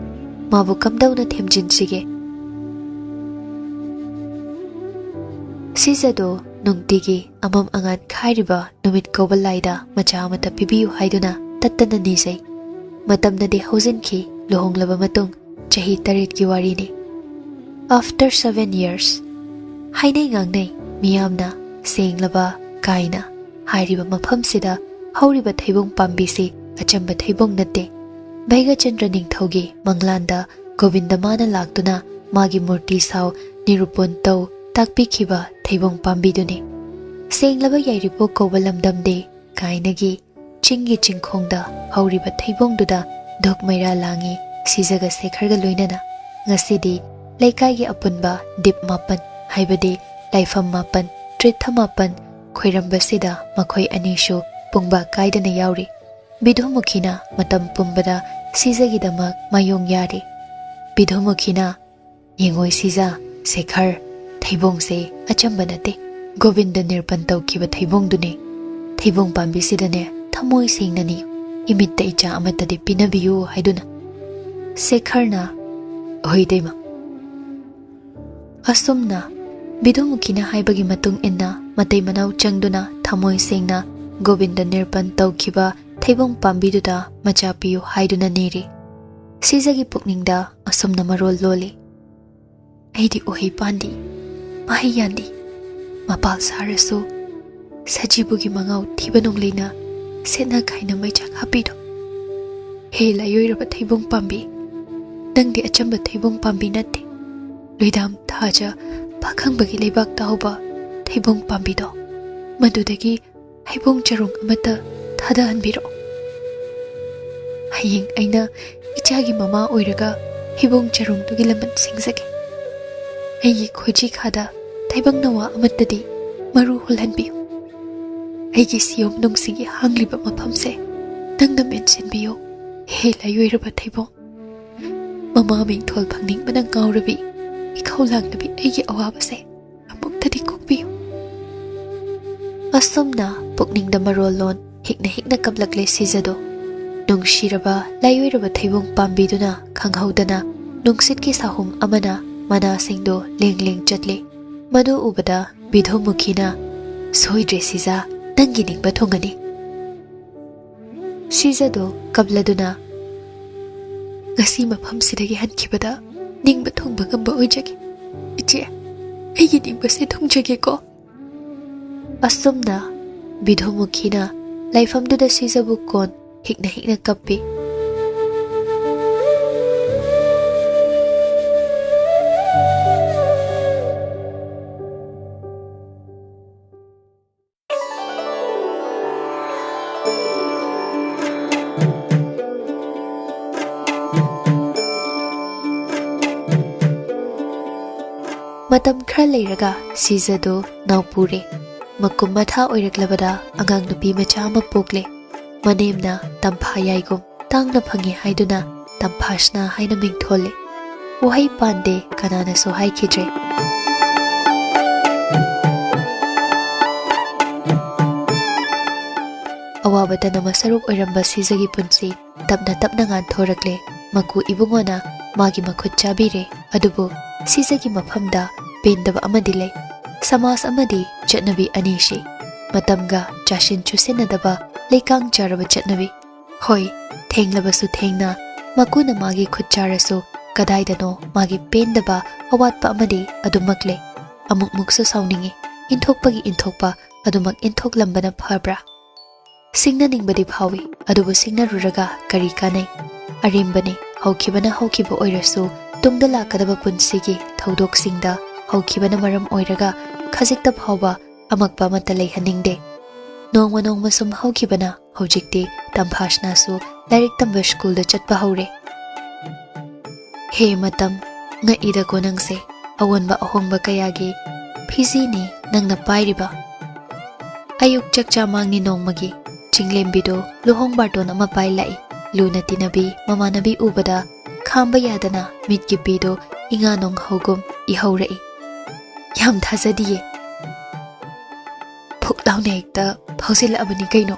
ꯃꯥꯕꯨ ꯀꯝꯗꯧꯅ ꯊꯦꯝꯖꯤꯟꯁꯤꯒꯦ? ꯁꯤꯖꯗꯨ ꯅꯨꯡꯇꯤꯒꯤ ꯑꯃꯝ ꯑꯉꯥꯟ ꯈꯥꯏꯔꯤꯕ ꯅꯨꯃꯤꯠ ꯀꯧꯕ ꯂꯥꯏꯗ ꯃꯆꯥ ꯑꯃꯠꯇ ꯄꯤꯕꯤꯌꯨ ꯍꯥꯏꯗꯨꯅ ꯇꯠꯇꯅ ꯅꯤꯖꯩ꯫ ꯃꯇꯝꯅꯗꯤ ꯍꯧꯖꯤꯟꯈꯤ, ꯂꯨꯍꯣꯡꯂꯕ ꯃꯇꯨꯡ ꯆꯍꯤ ꯇꯔꯦꯠꯀꯤ ꯋꯥꯔꯤꯅꯤ꯫ After seven years ꯍꯥꯏꯅꯩ ꯉꯥꯡꯅꯩ ꯃꯤꯌꯥꯝꯅ, ꯁꯦꯡꯂꯕ ꯀꯥꯏꯅ꯫ ꯍꯥꯏꯔꯤꯕ ꯃꯐꯝꯁꯤꯗ ꯍꯧꯔꯤꯕ ꯊꯩꯕꯣꯡ ꯄꯥꯝꯕꯤꯁꯤ ꯑꯆꯝꯕ ꯊꯩꯕꯣꯡ ꯅꯠꯇꯦ꯫ ꯚꯩꯒꯆꯟꯗ꯭ꯔ ꯅꯤꯡꯊꯧꯒꯤ ꯃꯪꯂꯥꯟꯗ ꯒꯣꯕꯤꯟꯗ ꯃꯥꯅ ꯂꯥꯛꯇꯨꯅ ꯃꯥꯒꯤ ꯃꯨꯔꯇꯤ ꯁꯥꯎ ꯅꯤꯔꯨꯄꯟ ꯇꯧ ꯇꯥꯛꯄꯤꯈꯤꯕ ꯊꯩꯕꯣꯡ ꯄꯥꯝꯕꯤꯗꯨꯅꯤ꯫ ꯁꯦꯡꯂꯕ ꯌꯥꯏꯔꯤꯄꯣꯛ ꯀꯧꯕ ꯂꯝꯗꯝꯗꯤ ꯀꯥꯏꯅꯒꯤ ꯆꯤꯡꯒꯤ ꯆꯤꯡꯈꯣꯡꯗ ꯍꯧꯔꯤꯕ ꯊꯩꯕꯣꯡꯗꯨꯗ ꯙꯨꯛ ꯃꯩꯔꯥ ꯂꯥꯡꯉꯤ ꯁꯤꯖꯒ ꯁꯦꯈꯔꯒ ꯂꯣꯏꯅꯅ꯫ ꯉꯁꯤꯗꯤ ꯂꯩꯀꯥꯏꯒꯤ ꯑꯄꯨꯟꯕ ꯗꯤꯞ ꯃꯥꯄꯟ, ꯍꯥꯏꯕꯗꯤ ꯂꯥꯏꯐꯝ ꯃꯥꯄꯟ, ꯇ꯭ꯔꯤꯊ ꯃꯥꯄꯟ ꯈꯣꯏꯔꯝꯕꯁꯤꯗ ꯃꯈꯣꯏ ꯑꯅꯤꯁꯨ ꯄꯨꯡꯕꯥ ꯀꯥꯏꯗꯅ ꯌꯥꯎꯔꯤ꯫ ꯕꯤꯙꯨꯃꯨꯈꯤꯅ ꯃꯇꯝ ꯄꯨꯝꯕꯗ ꯁꯤꯖꯒꯤꯗꯃꯛ ꯃꯥꯌꯣꯡ ꯌꯥꯔꯤ꯫ ꯕꯤꯙꯨꯃꯨꯈꯤꯅ, "ꯌꯦꯡꯉꯣꯏ ꯁꯤꯖ, ꯁꯦꯈꯔ, ꯊꯩꯕꯣꯡꯁꯦ ꯑꯆꯝꯕ ꯅꯠꯇꯦ꯫ ꯒꯣꯕꯤꯟꯗ ꯅꯤꯔꯄꯟ ꯇꯧꯈꯤꯕ ꯊꯩꯕꯣꯡꯗꯨꯅꯦ꯫ ꯊꯩꯕꯣꯡ ꯄꯥꯝꯕꯤꯁꯤꯗꯅꯦ ꯊꯃꯣꯏ ꯁꯦꯡꯅꯅꯤ, ꯏꯃꯤꯠꯇ ꯏꯆꯥ ꯑꯃꯠꯇꯗꯤ ꯄꯤꯅꯕꯤꯌꯨ" ꯍꯥꯏꯗꯨꯅ꯫ ꯁꯦꯈꯔꯅ, "ꯍꯣꯏ ꯏꯇꯩꯃ"꯫ ꯑꯁꯨꯝꯅ ꯕꯤꯗꯨꯃꯨꯈꯤꯅ ꯍꯥꯏꯕꯒꯤ ꯃꯇꯨꯡ ꯏꯟꯅ ꯃꯇꯩ ꯃꯅꯥꯎ ꯆꯪꯗꯨꯅ ꯊꯃꯣꯏ ꯁꯦꯡꯅ ꯒꯣꯕꯤꯟꯗ ꯅꯤꯔꯄꯟ ꯇꯧꯈꯤꯕ ꯊꯩꯕꯣꯡ ꯄꯥꯝꯕꯤꯗꯨꯗ ꯃꯆꯥ ꯄꯤꯌꯨ ꯍꯥꯏꯗꯨꯅ ꯅꯤꯔꯤ꯫ ꯁꯤꯖꯒꯤ ꯄꯨꯛꯅꯤꯡꯗ ꯑꯁꯨꯝꯅ ꯃꯔꯣꯜ ꯂꯣꯜꯂꯤ꯫ ꯑꯩꯗꯤ ꯎꯍꯩ ꯄꯥꯟꯗꯤ, ꯃꯍꯩ ꯌꯥꯟꯗꯤ, ꯃꯄꯥꯜ ꯁꯥꯔꯁꯨ ꯁꯖꯤꯕꯨꯒꯤ ꯃꯉꯥꯎ ꯊꯤꯕ ꯅꯣꯡꯂꯩꯅ ꯁꯦꯠꯅ ꯈꯥꯏꯅ ꯃꯩꯆꯥꯛ ꯍꯥꯞꯄꯤꯗꯣ꯫ ꯍꯦ ꯂꯥꯏꯑꯣꯏꯔꯕ ꯊꯩꯕꯣꯡ ꯄꯥꯝꯕꯤ, ꯅꯪꯗꯤ ꯑꯆꯝꯕ ꯊꯩꯕꯣꯡ ꯄꯥꯝꯕꯤ ꯅꯠꯇꯦ꯫ ꯂꯣꯏꯗꯥꯝ ꯊꯥꯖ ꯄꯥꯈꯪꯕꯒꯤ ꯂꯩꯕꯥꯛꯇ ꯍꯧꯕ ꯊꯩꯕꯣꯡ ꯄꯥꯝꯕꯤꯗꯣ, ꯃꯗꯨꯗꯒꯤ ꯍꯩꯕꯣꯡ ꯆꯔꯣꯡ ꯑꯃꯠꯇ ꯊꯥꯗꯍꯟꯕꯤꯔꯛꯑꯣ꯫ ꯍꯌꯦꯡ ꯑꯩꯅ ꯏꯆꯥꯒꯤ ꯃꯃꯥ ꯑꯣꯏꯔꯒ ꯍꯩꯕꯣꯡ ꯆꯔꯣꯡꯗꯨꯒꯤ ꯂꯃꯟ ꯁꯤꯡꯖꯒꯦ꯫ ꯑꯩꯒꯤ ꯈꯣꯏꯖꯤ ꯈꯥꯗ ꯇꯥꯏꯕꯪ ꯅꯋꯥ ꯑꯃꯠꯇꯗꯤ ꯃꯔꯨ ꯍꯨꯜꯍꯟꯕꯤꯌꯨ꯫ ꯑꯩꯒꯤ ꯁꯤꯌꯣꯝ ꯅꯨꯡꯁꯤꯒꯤ ꯍꯥꯡꯂꯤꯕ ꯃꯐꯝꯁꯦ ꯅꯪꯅ ꯃꯦꯟꯁꯤꯟꯕꯤꯌꯨ, ꯍꯦ ꯂꯥꯏꯑꯣꯏꯔꯕ ꯊꯩꯕꯣꯡ꯫ ꯃꯃꯥ ꯃꯤꯡꯊꯣꯜ ꯐꯪꯅꯤꯡꯕꯅ ꯉꯥꯎꯔꯕꯤ ꯏꯈꯧ ꯂꯥꯡꯗꯕꯤ ꯑꯩꯒꯤ ꯑꯋꯥꯕꯁꯦ ꯑꯃꯨꯛꯇꯗꯤ ꯀꯣꯛꯄꯤꯌꯨ꯫ ꯑꯁꯨꯝꯅ ꯄꯨꯛꯅꯤꯡꯗ ꯃꯔꯣꯜꯂꯣꯟ ꯍꯤꯛꯅ ꯍꯤꯛꯅ ꯀꯞꯂꯛꯂꯦ ꯁꯤꯖꯗꯣ꯫ ꯅꯨꯡꯁꯤꯔꯕ ꯂꯥꯏꯑꯣꯏꯔꯕ ꯊꯩꯕꯣꯡ ꯄꯥꯝꯕꯤꯗꯨꯅ ꯈꯪꯍꯧꯗꯅ ꯅꯨꯡꯁꯤꯠꯀꯤ ꯁꯥꯍꯨꯝ ꯑꯃꯅ ꯃꯅꯥꯁꯤꯡꯗꯣ ꯂꯦꯡ ꯂꯦꯡ ꯆꯠꯂꯤ꯫ ꯃꯗꯨ ꯎꯕꯗ ꯕꯤꯙꯨꯃꯨꯈꯤꯅ, "ꯁꯣꯏꯗ꯭ꯔꯦ ꯁꯤꯖꯥ, ꯅꯪꯒꯤ ꯅꯤꯡꯕ ꯊꯨꯡꯒꯅꯤ"꯫ ꯁꯤꯖꯗꯣ ꯀꯞꯂꯗꯨꯅ, "ꯉꯁꯤ ꯃꯐꯝꯁꯤꯗꯒꯤ ꯍꯟꯈꯤꯕꯗ ꯅꯤꯡꯕ ꯊꯨꯡꯕ ꯉꯝꯕ ꯑꯣꯏꯖꯒꯦ꯫ ꯏꯆꯦ, ꯑꯩꯒꯤ ꯅꯤꯡꯕꯁꯦ ꯊꯨꯡꯖꯒꯦꯀꯣ"꯫ ꯑꯁꯨꯝꯅ ꯕꯤꯙꯨꯃꯨꯈꯤꯅ ꯂꯥꯏꯐꯝꯗꯨꯗ ꯁꯤꯖꯕꯨ ꯀꯣꯟ ꯍꯤꯛꯅ ꯍꯤꯛꯅ ꯀꯞꯄꯤ꯫ ꯃꯇꯝ ꯈꯔ ꯂꯩꯔꯒ ꯁꯤꯖꯗꯨ ꯅꯥꯎꯄꯨꯔꯦ꯫ ꯃꯀꯨꯝ ꯃꯊꯥ ꯑꯣꯏꯔꯛꯂꯕꯗ ꯑꯉꯥꯡ ꯅꯨꯄꯤ ꯃꯆꯥ ꯑꯃ ꯄꯣꯛꯂꯦ꯫ ꯃꯅꯦꯝꯅ ꯇꯝꯐꯥ ꯌꯥꯏꯒꯨꯝ ꯇꯥꯡꯅ ꯐꯪꯉꯤ ꯍꯥꯏꯗꯨꯅ ꯇꯝꯐꯥꯁꯅꯥ ꯍꯥꯏꯅ ꯃꯤꯡ ꯊꯣꯜꯂꯦ꯫ ꯎꯍꯩ ꯄꯥꯟꯗꯦ, ꯀꯅꯥꯅꯁꯨ ꯍꯥꯏꯈꯤꯗ꯭ꯔꯦ꯫ ꯑꯋꯥꯕꯇꯅ ꯃꯁꯔꯨꯛ ꯑꯣꯏꯔꯝꯕ ꯁꯤꯖꯒꯤ ꯄꯨꯟꯁꯤ ꯇꯞꯅ ꯇꯞꯅ ꯉꯥꯟꯊꯣꯔꯛꯂꯦ꯫ ꯃꯀꯨ ꯏꯕꯨꯡꯉꯣꯅ ꯃꯥꯒꯤ ꯃꯈꯨꯠ ꯆꯥꯕꯤꯔꯦ꯫ ꯑꯗꯨꯕꯨ ꯁꯤꯖꯒꯤ ꯃꯐꯝꯗ ꯄꯦꯟꯗꯕ ꯑꯃꯗꯤ ꯂꯩ꯫ ꯁꯃꯥꯖ ꯑꯃꯗꯤ ꯆꯠꯅꯕꯤ ꯑꯅꯤꯁꯤ ꯃꯇꯝꯒ ꯆꯥꯁꯤꯟ ꯆꯨꯁꯤꯟꯅꯗꯕ ꯂꯩꯀꯥꯡ ꯆꯥꯔꯕ ꯆꯠꯅꯕꯤ꯫ ꯍꯣꯏ, ꯊꯦꯡꯂꯕꯁꯨ ꯊꯦꯡꯅ ꯃꯀꯨꯅ ꯃꯥꯒꯤ ꯈꯨꯠ ꯆꯥꯔꯁꯨ ꯀꯗꯥꯏꯗꯅꯣ ꯃꯥꯒꯤ ꯄꯦꯟꯗꯕ, ꯑꯋꯥꯠꯄ ꯑꯃꯗꯤ ꯑꯗꯨꯃꯛ ꯂꯩ꯫ ꯑꯃꯨꯛꯃꯨꯛꯁꯨ ꯁꯥꯎꯅꯤꯡꯏ꯫ ꯏꯟꯊꯣꯛꯄꯒꯤ ꯏꯟꯊꯣꯛꯄ ꯑꯗꯨꯃꯛ ꯏꯟꯊꯣꯛꯂꯝꯕꯅ ꯐꯕ꯭ꯔꯥ? ꯁꯤꯡꯅꯅꯤꯡꯕꯗꯤ ꯐꯥꯎꯏ, ꯑꯗꯨꯕꯨ ꯁꯤꯡꯅꯔꯨꯔꯒ ꯀꯔꯤ ꯀꯥꯟꯅꯩ? ꯑꯔꯦꯝꯕꯅꯤ꯫ ꯍꯧꯈꯤꯕꯅ ꯍꯧꯈꯤꯕ ꯑꯣꯏꯔꯁꯨ, ꯇꯨꯡꯗ ꯂꯥꯛꯀꯗꯕ ꯄꯨꯟꯁꯤꯒꯤ ꯊꯧꯗꯣꯛꯁꯤꯡꯗ ꯍꯧꯈꯤꯕꯅ ꯃꯔꯝ ꯑꯣꯏꯔꯒ ꯈꯖꯤꯛꯇ ꯐꯥꯎꯕ ꯑꯃꯛꯄ ꯑꯃꯠꯇ ꯂꯩꯍꯟꯅꯤꯡꯗꯦ꯫ ꯅꯣꯡꯃ ꯅꯣꯡꯃ ꯁꯨꯝ ꯍꯧꯈꯤꯕꯅ ꯍꯧꯖꯤꯛꯇꯤ ꯇꯝꯐꯥꯁꯅꯥꯁꯨ ꯂꯥꯏꯔꯤꯛ ꯇꯝꯕ ꯁ꯭ꯀꯨꯜꯗ ꯆꯠꯄ ꯍꯧꯔꯦ꯫ ꯍꯦ ꯃꯇꯝ, ꯉꯛꯏꯗꯀꯣ ꯅꯪꯁꯦ, ꯑꯑꯣꯟꯕ ꯑꯍꯣꯡꯕ ꯀꯌꯥꯒꯤ ꯐꯤꯖꯤꯅꯤ ꯅꯪꯅ ꯄꯥꯏꯔꯤꯕ꯫ ꯑꯌꯨꯛ ꯆꯥꯛꯆꯥ ꯃꯥꯡꯅꯤ ꯅꯣꯡꯃꯒꯤ ꯆꯤꯡꯂꯦꯝꯕꯤꯗꯣ ꯂꯨꯍꯣꯡ ꯕꯥꯔꯇꯣꯟ ꯑꯃ ꯄꯥꯏ ꯂꯥꯛꯏ꯫ ꯂꯨꯅ ꯇꯤꯟꯅꯕꯤ ꯃꯃꯥꯟꯅꯕꯤ ꯎꯕꯗ ꯈꯥꯝꯕ ꯌꯥꯗꯅ ꯃꯤꯠꯀꯤ ꯄꯤꯗꯣ ꯏꯉꯥ ꯅꯣꯡ ꯍꯧꯒꯨꯝ ꯏꯍꯧꯔꯛꯏ꯫ ꯌꯥꯝ ꯊꯥꯖꯗꯤꯌꯦ꯫ ꯐꯨꯛ ꯂꯥꯎꯅ ꯍꯦꯛꯇ ꯐꯥꯎꯖꯤꯜꯂꯛꯑꯕꯅꯤ ꯀꯩꯅꯣ꯫